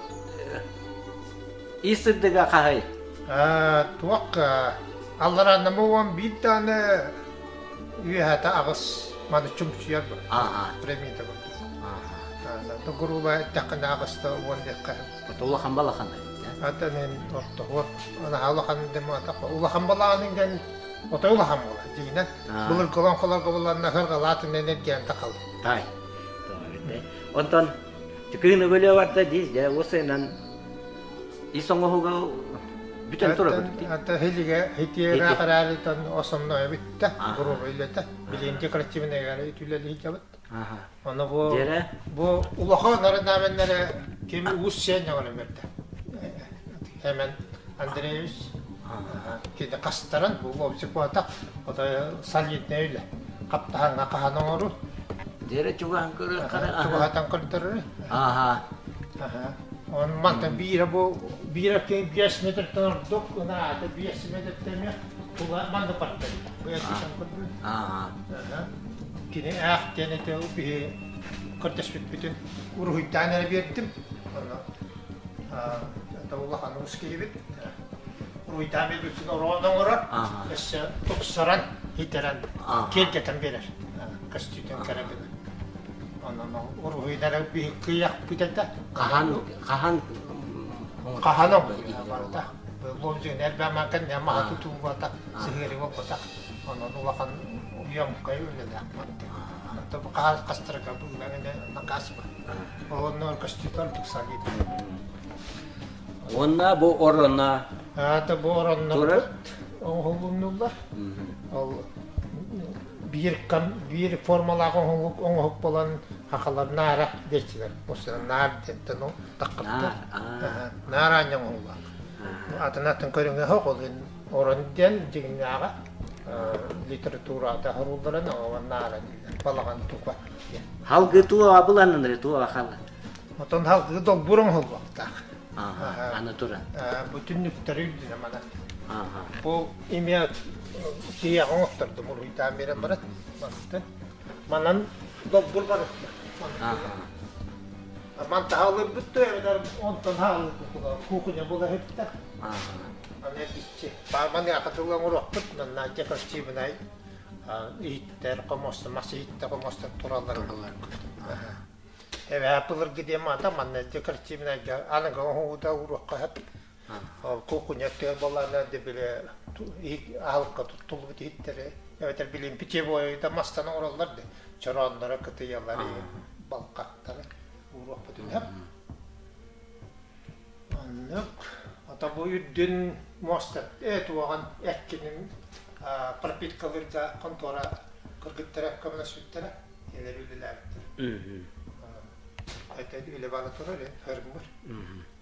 ис сырдыга хаһай? Туох алларааннама уон биир дааны үөһээтэ аҕыс маны чумчуйар бу. Пирамида курдук. Тугурула эттэххинэ аҕыста уон диэххэ. Улахан балахан. Ата мен ортоһуор наһаа улахан демата улахан балаҕанын дэн отой улахан буолар дьиҥинэн былыргы олоҥхолорго булланна хырҕалаатынан эргээн тахал. Тай. Онтон кыын өлө барда дии дьэ уосайынан ис оҥоһуга бүтэн турабыт. Ата хилигэ хитиэра карааритан осонно бүттэ буруба үлэтэ билигин декоративныйгары үтүлэлиһитябыт. Ону бу бу улахан орнаменнары ким уус сиэн оҥорон берде. Хемен Андреевич кини хастаран бу лобзик буотах отой солидный үлэ. Хаптаһаҥҥа хаһан оҥору. Дьэрэ чугаһан көрөр Чугаһатан көрдөрөр. Аха. Он мантан биирэ бу биирэ кин 5 метртэн ордук ынаата 5 метртэн эмиэ тула манна барда. Бу көрдүн. Аха. Кини аах диэн этэ биһи көрдөспүппүтүн уруһуйдаан эрэ биэрдим. Онно это улахан уус киһибит. Уруһуйдаан биэрбиппин ороон оҥорор, өссө тупсаран, хитэрэн, киэргэтэн биэрэр. Көстүүтүн кэрэ гына. Онон уруһуйдара биһи кыйахпыт этэ. Хаһан хаһан хаһан барыта. Лобзин элбэмэкэн маһа тутуубата, сыһыары буолбатах. Онон улахан уйамкай үлэлээх манты. Онто бу хаас хастарга буллаҥына накаас бар. Онно көстүүтэ ордук салиит. Уонна бу орона Аата бу ороннорбут оҥоһулуннулар. Ол биир кам биир формалаах оҥоһук оҥоһук буолан хахалар наара диэччилэр. Осына наар диэнтэн ол таххыттар. Наар аанньа оҥоһуллаах. Атын атын көрүҥэ суох ол Орон диэн дьиҥнээҕэ литературата хоруулларын наара дииллэр балаҕан тука диэн. Халгы туо абыланнары туо хал. Отон халгы долбуур оҥоһуллуохтаах. Аны туран. Бу түннүктэри үрдүнэ манан. Бу имя сиэҕэ оҥоттордум уруйдаан биэрэн баран. Манан долбуур бар. Ман таһалырбыт да эбэтэр онтон хаалырбыт кухня була иһиттэ. Аны иччи. Маныаха тылы оҥоруохпут, манна декоративнай иһиттэр, хомуостар, мас иһиттэр, хомуостар тураллар. Эбээ былыргы диэн маата манна декоративнайга аныгы оҥоһуута ууруохха сөп. Ол кухня өттүгэр буоллаҕына да били аһылыкка туттуллубут иһиттэри эбэтэр билин питьевойда мастан оҥороллор да чороонноро, кытыйалары, балкаттары ууруохпутун сөп. Оннук. Ото бу үрдүн муоста туоҕан эккинин пропиткалыырга хонтуора кыргыттара көмөлөспүттэрэ. Кинилэр үлэлээбиттэр. Это үлэ бара турар, хөргүр.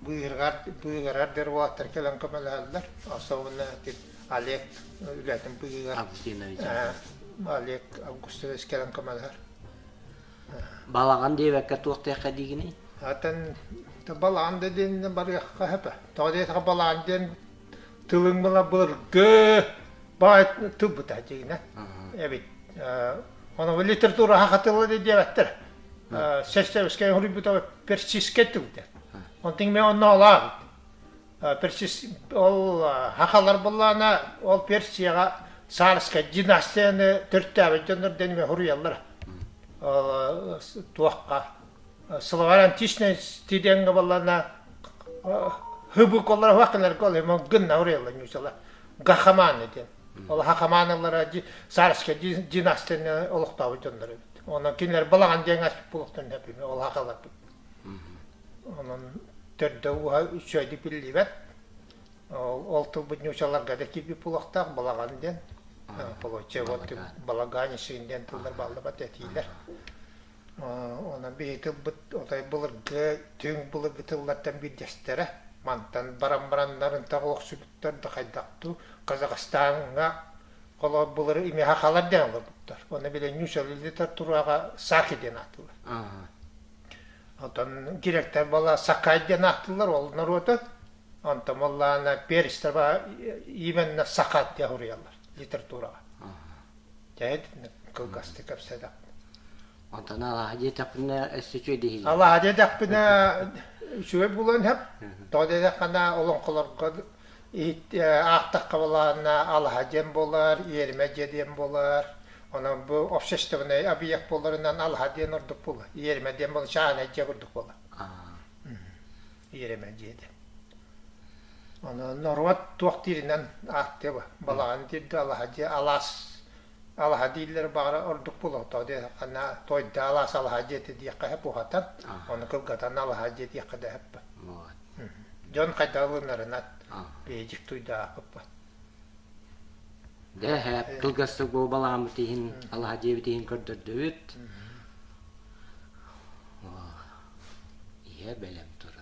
Быыһыргар быыһырар дэр уолаттар кэлэн көмөлөһөллөр. Особенно Олег үлэтин быыһыгар. Августинович. Олег Августович кэлэн көмөлөһөр. Балаҕан диэбэккэ туох диэххэ диигиний? Атын балаҕан да диэн барыахха сөп. Тоҕо диэтэххэ балаҕан диэн тылыҥ была былыргы баай тылбыта дьиҥинэ эбит. Ону литература хатылла диэбэттэр. Сестерскэй хоруйбута персидскэй тыл диэн. Онтон мен онно олаабыт. Персис ол хахалар буллаана ол Персияҕа царскай династияны төрүттээбит дьоннор диэн эмиэ суруйаллар. Туохха словарь античной стидеҥҥэ буоллаана хыбык олор хуаккаларга ол гынна суруйаллар ньуучалар гахаманы диэн. Ол хахаманалара царскай династияны олохтообут дьоннор эбит. Онон кинилэр балаҕан диэн аспыт буолуохтарын сөп ол хахаларбыт. Онон төрдө-ууһа үчүгэйдик биллибэт. Ол тылбыт ньуучаларга да киирбит буолуохтаах балаҕан диэн. Получается, вот балаганишин диэн тыллар бааллыбат этиилэр. Онон биһи тылбыт отой былыргы, түҥ былыргы тыллартан биирдэстэрэ. Мантан баран-бараннарын олохсуйбуттар да хайдахтуу Казахстаҥҥа холор былыр имэ хахалар диэн олорбуттар. Оны били ньуучалыы литератураҕа саки диэн ааттыылар. Онтон гректэр буолла Сакай диэн ааттыыллар ол норуоту. Онтон буоллаҕына перстэр именно Сака диэн суруйаллар литератураҕа. Дьэ кылгастык кэпсэтэх. Онтон алаһа диэтэхпинэ өссө үчүгэй диһилэр. Алаһа диэтэхпинэ үчүгэй буолуон сөп. Тоҕо диэтэххинэ олоҥхолорго аахтахха буолаанна алаһа диэн буолар, иэримэ дьиэ диэн буолар. Онон бу общественнай объект буоларынан алаһа диэн ордук буолар. Иэримэ диэн буолар, чааһынай дьиэ курдук буолар. Иэримэ дьиэ диэн. Онон норуот туох дииринэн ааттыа балаҕан диир да алаһа дьиэ алаас алаһа дииллэр баҕара ордук буолуо тоҕо диэтэххинэ тойда алаас алаһа дьиэтэ диэххэ сөп уһатан ону кылгатан алаһа дьиэ диэххэ да сөп дьон хайдах ылынарынан биһиги туйдаахпыт Дэ һээп кылгастык бу балаҕаммыт иһин алаһа дьиэбит иһин көрдөрдүбүт иһэ бэлэм турар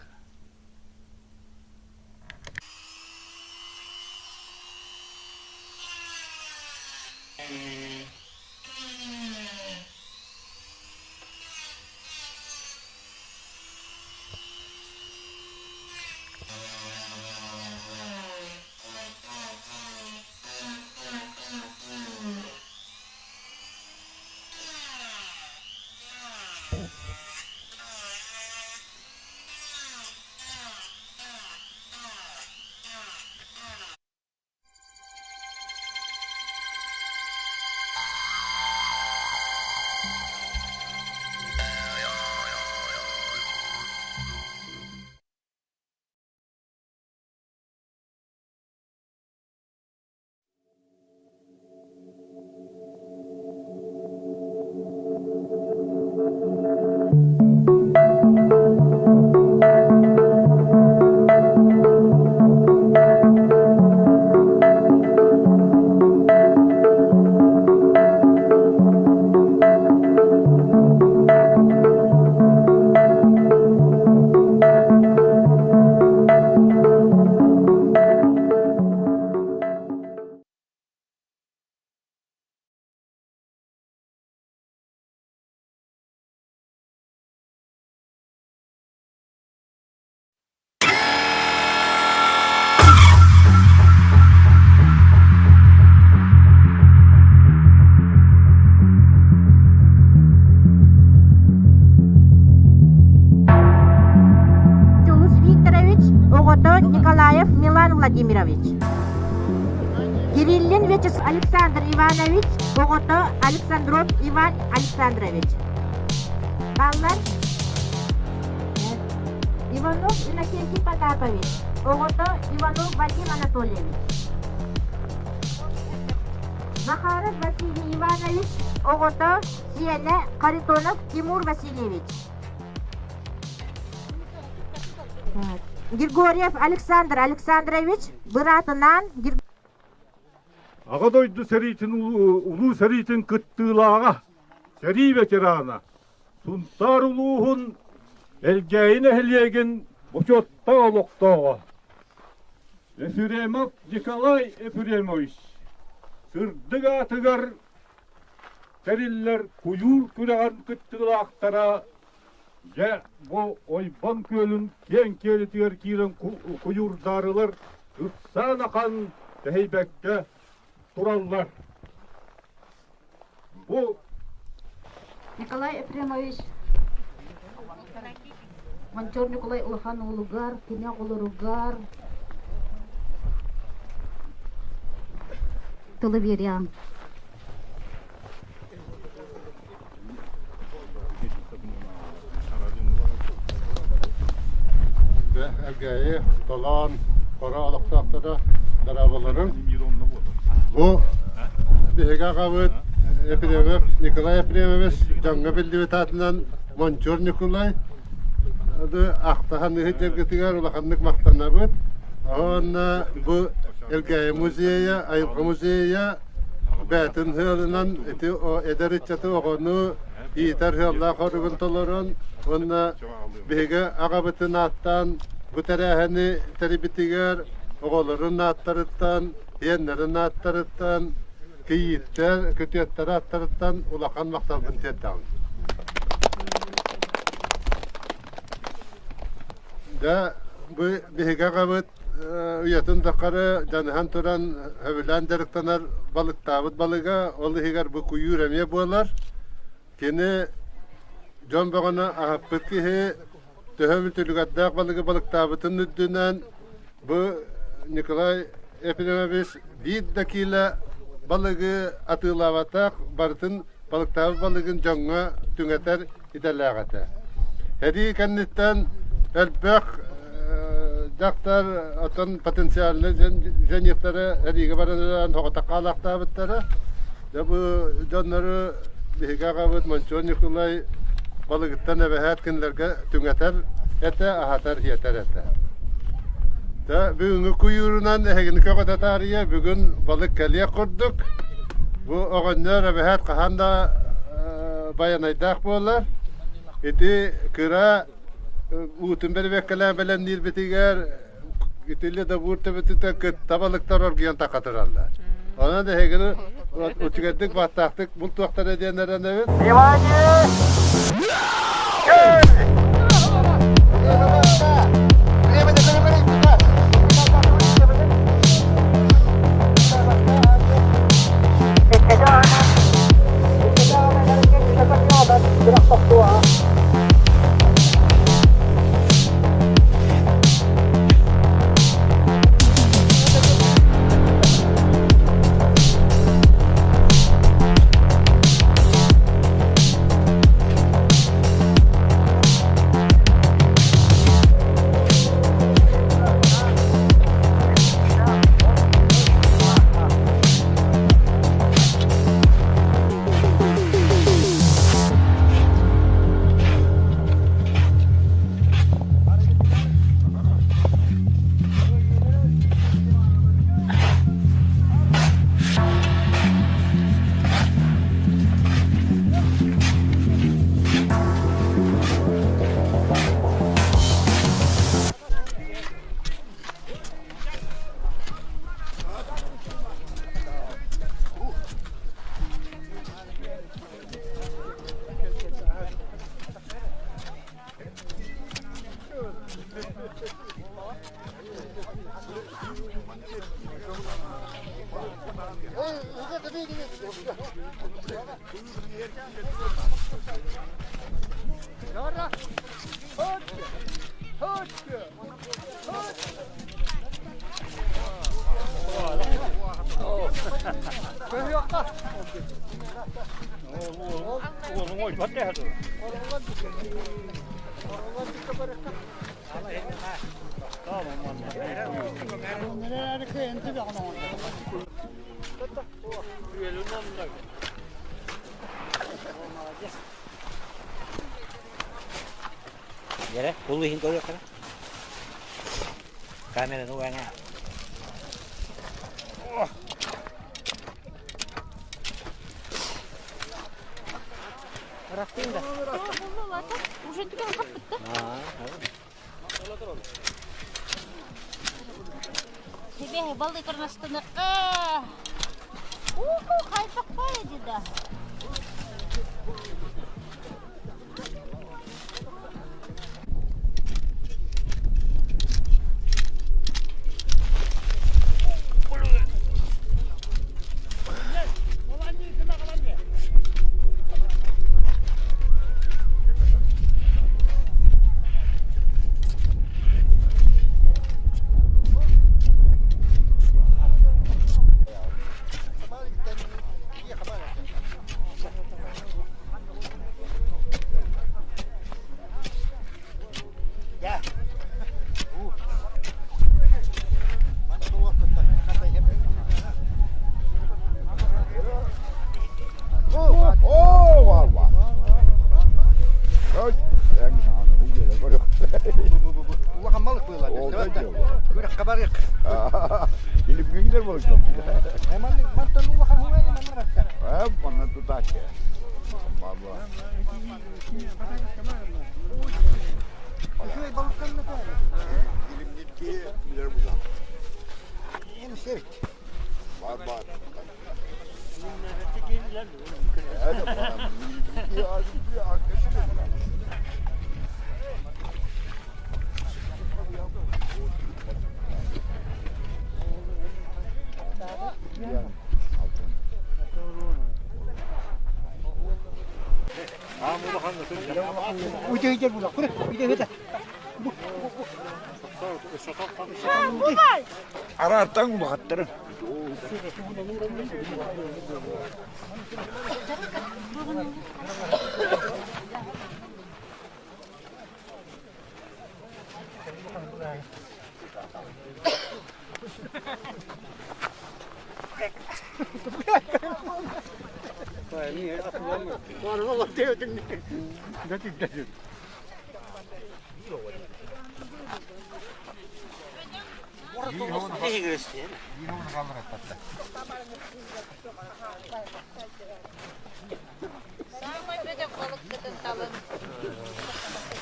Дьулус Викторович оҕото Николаев Милан Владимирович. Кириллин Вячеслав Александр Иванович оҕото Александров Иван Александрович. Баллар Иванов Иннокентий Потапович, оҕото Иванов Вадим Анатольевич. Захаров Василий Иванович, оҕото сиэнэ Харитонов Тимур Васильевич. Григорьев Александр Александрович быраатынаан Аҕа дойду сэриитин улуу сэриитин кыттыылааҕа, сэрии ветерана, Сунтаар улууһун Элгээйи нэһилиэгин бочуоттаах олохтооҕо Ефремов Николай Ефремович сырдык аатыгар тэриллэр куйуур күрэҕин кыттыылаахтара дьэ бу Ойбон күөлүн киэҥ киэлитигэр киирэн куйуурдаарылар ыксаан ахан тэһийбэккэ тураллар. Бу Николай Ефремович Мончор Николай улахан уолугар, кини оҕолоругар тылы биэриэҕим. Элгээйи, Толоон, Хоро олохтоохторо дорооболорун. Бу биһиги аҕабыт Ефремов Николай Ефремович дьоҥҥо биллибит аатынан Мончур Ньукулай ахтаһан ыһыт дьаргытыгар улаханнык махтанабыт. Уонна бу Элгээйи музейа, айылҕа музейа бэйэтин ыалынан ити эдэр ыччаты оҕону иитэр ыаллаах оругун толорон уонна биһиги аҕабытын ааттаан бу тэрээһини тэрийбитигэр оҕолорун ааттарыттан, сиэннэрин ааттарыттан, кийииттэр, күтүөттэр ааттарыттан улахан махталбын тиэрдэҕин. Дьэ, бу биһиги аҕабыт уйатын тухары дьаныһан туран сөбүлээн дьарыктанар балыктаабыт балыга, ол иһигэр бу куйуур эмиэ буолар. Кини Дьон бөҕөнү аһаппыт киһи төһө мүтүлүгэрдээх балыгы балыктаабытын үрдүнэн бу Николай Ефимович биир да киилэ балыгы атыылаабатах, барытын балыктаабыт балыгын дьоҥҥо түҥэтэр идэлээх этэ. Сэрии кэнниттэн элбэх дьахтар оттон потенциальнай женихтары сэриигэ баран соҕотох хаалаахтаабыттара. Дьэ бу дьоннору биһиги аҕабыт Мончуон Ньукулай балыгыттан эбэһээт кинилэргэ түҥэтэр этэ, аһатар-сиэтэр этэ. Дьэ бүгүҥҥү куйуурунан эһигини көҕүтэ таарыйа бүгүн балык кэлиэх курдук. Бу оҕонньор эбэһээт хаһан да байанайдаах буолар. Ити кыра уутун бэрибэккэлээн бэлэмниирбитигэр итили да буур төбөтүтэ кытта балыктар оргуйан такатыраллар. Онон эһигини үчүгэйдик баттаахтык бултуохтара диэн эрэнэбит. Внимание! Дьэрэ, кулу иһин көрүөххэ. Камераны угаҥа. Ырахтыын да. Уже түгэн хаппытта. Тебе балык ырнастаныкка. Уху, хайдах бай да. Улахан балык буолар. Күрэххэ барыах. Илимгиңдер болсун. Мантан улахан хуэни манна Манна тутааччы. Баба. Үчүгэй балыктан Илимнитки билер була. Эми севит. Бар бар. Араартан улахаттары.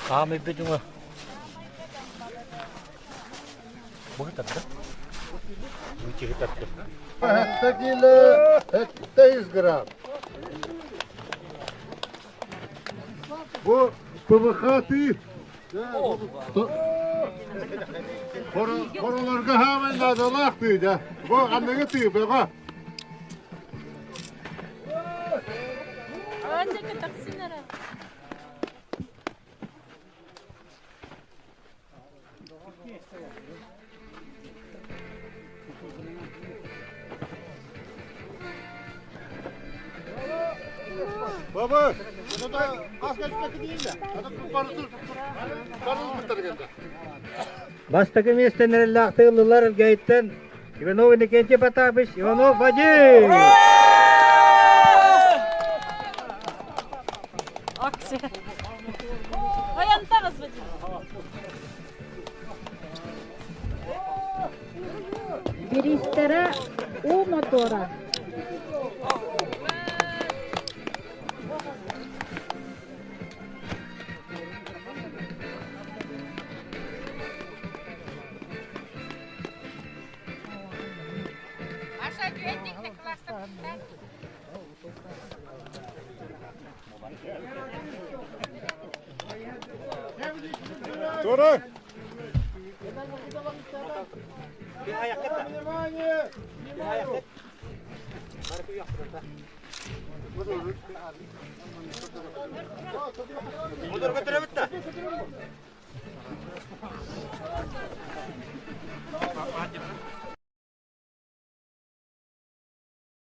Хаамый бүтүҥө. Бу тарда. Бу чиһи тарда. Хетте кило, хетте 100 грамм. Бу ПВХ тыы. Хоролорго хаамай наадалаах тыы да. Бу аныгы тыы бөҕө. Баба, Бастакы миэстэн эрэллээхтик ыллылар Элгээйиттэн Иванов Иннокентий Потапыч, Иванов Вадим! Бириистэрэ уу мотуора. Тура!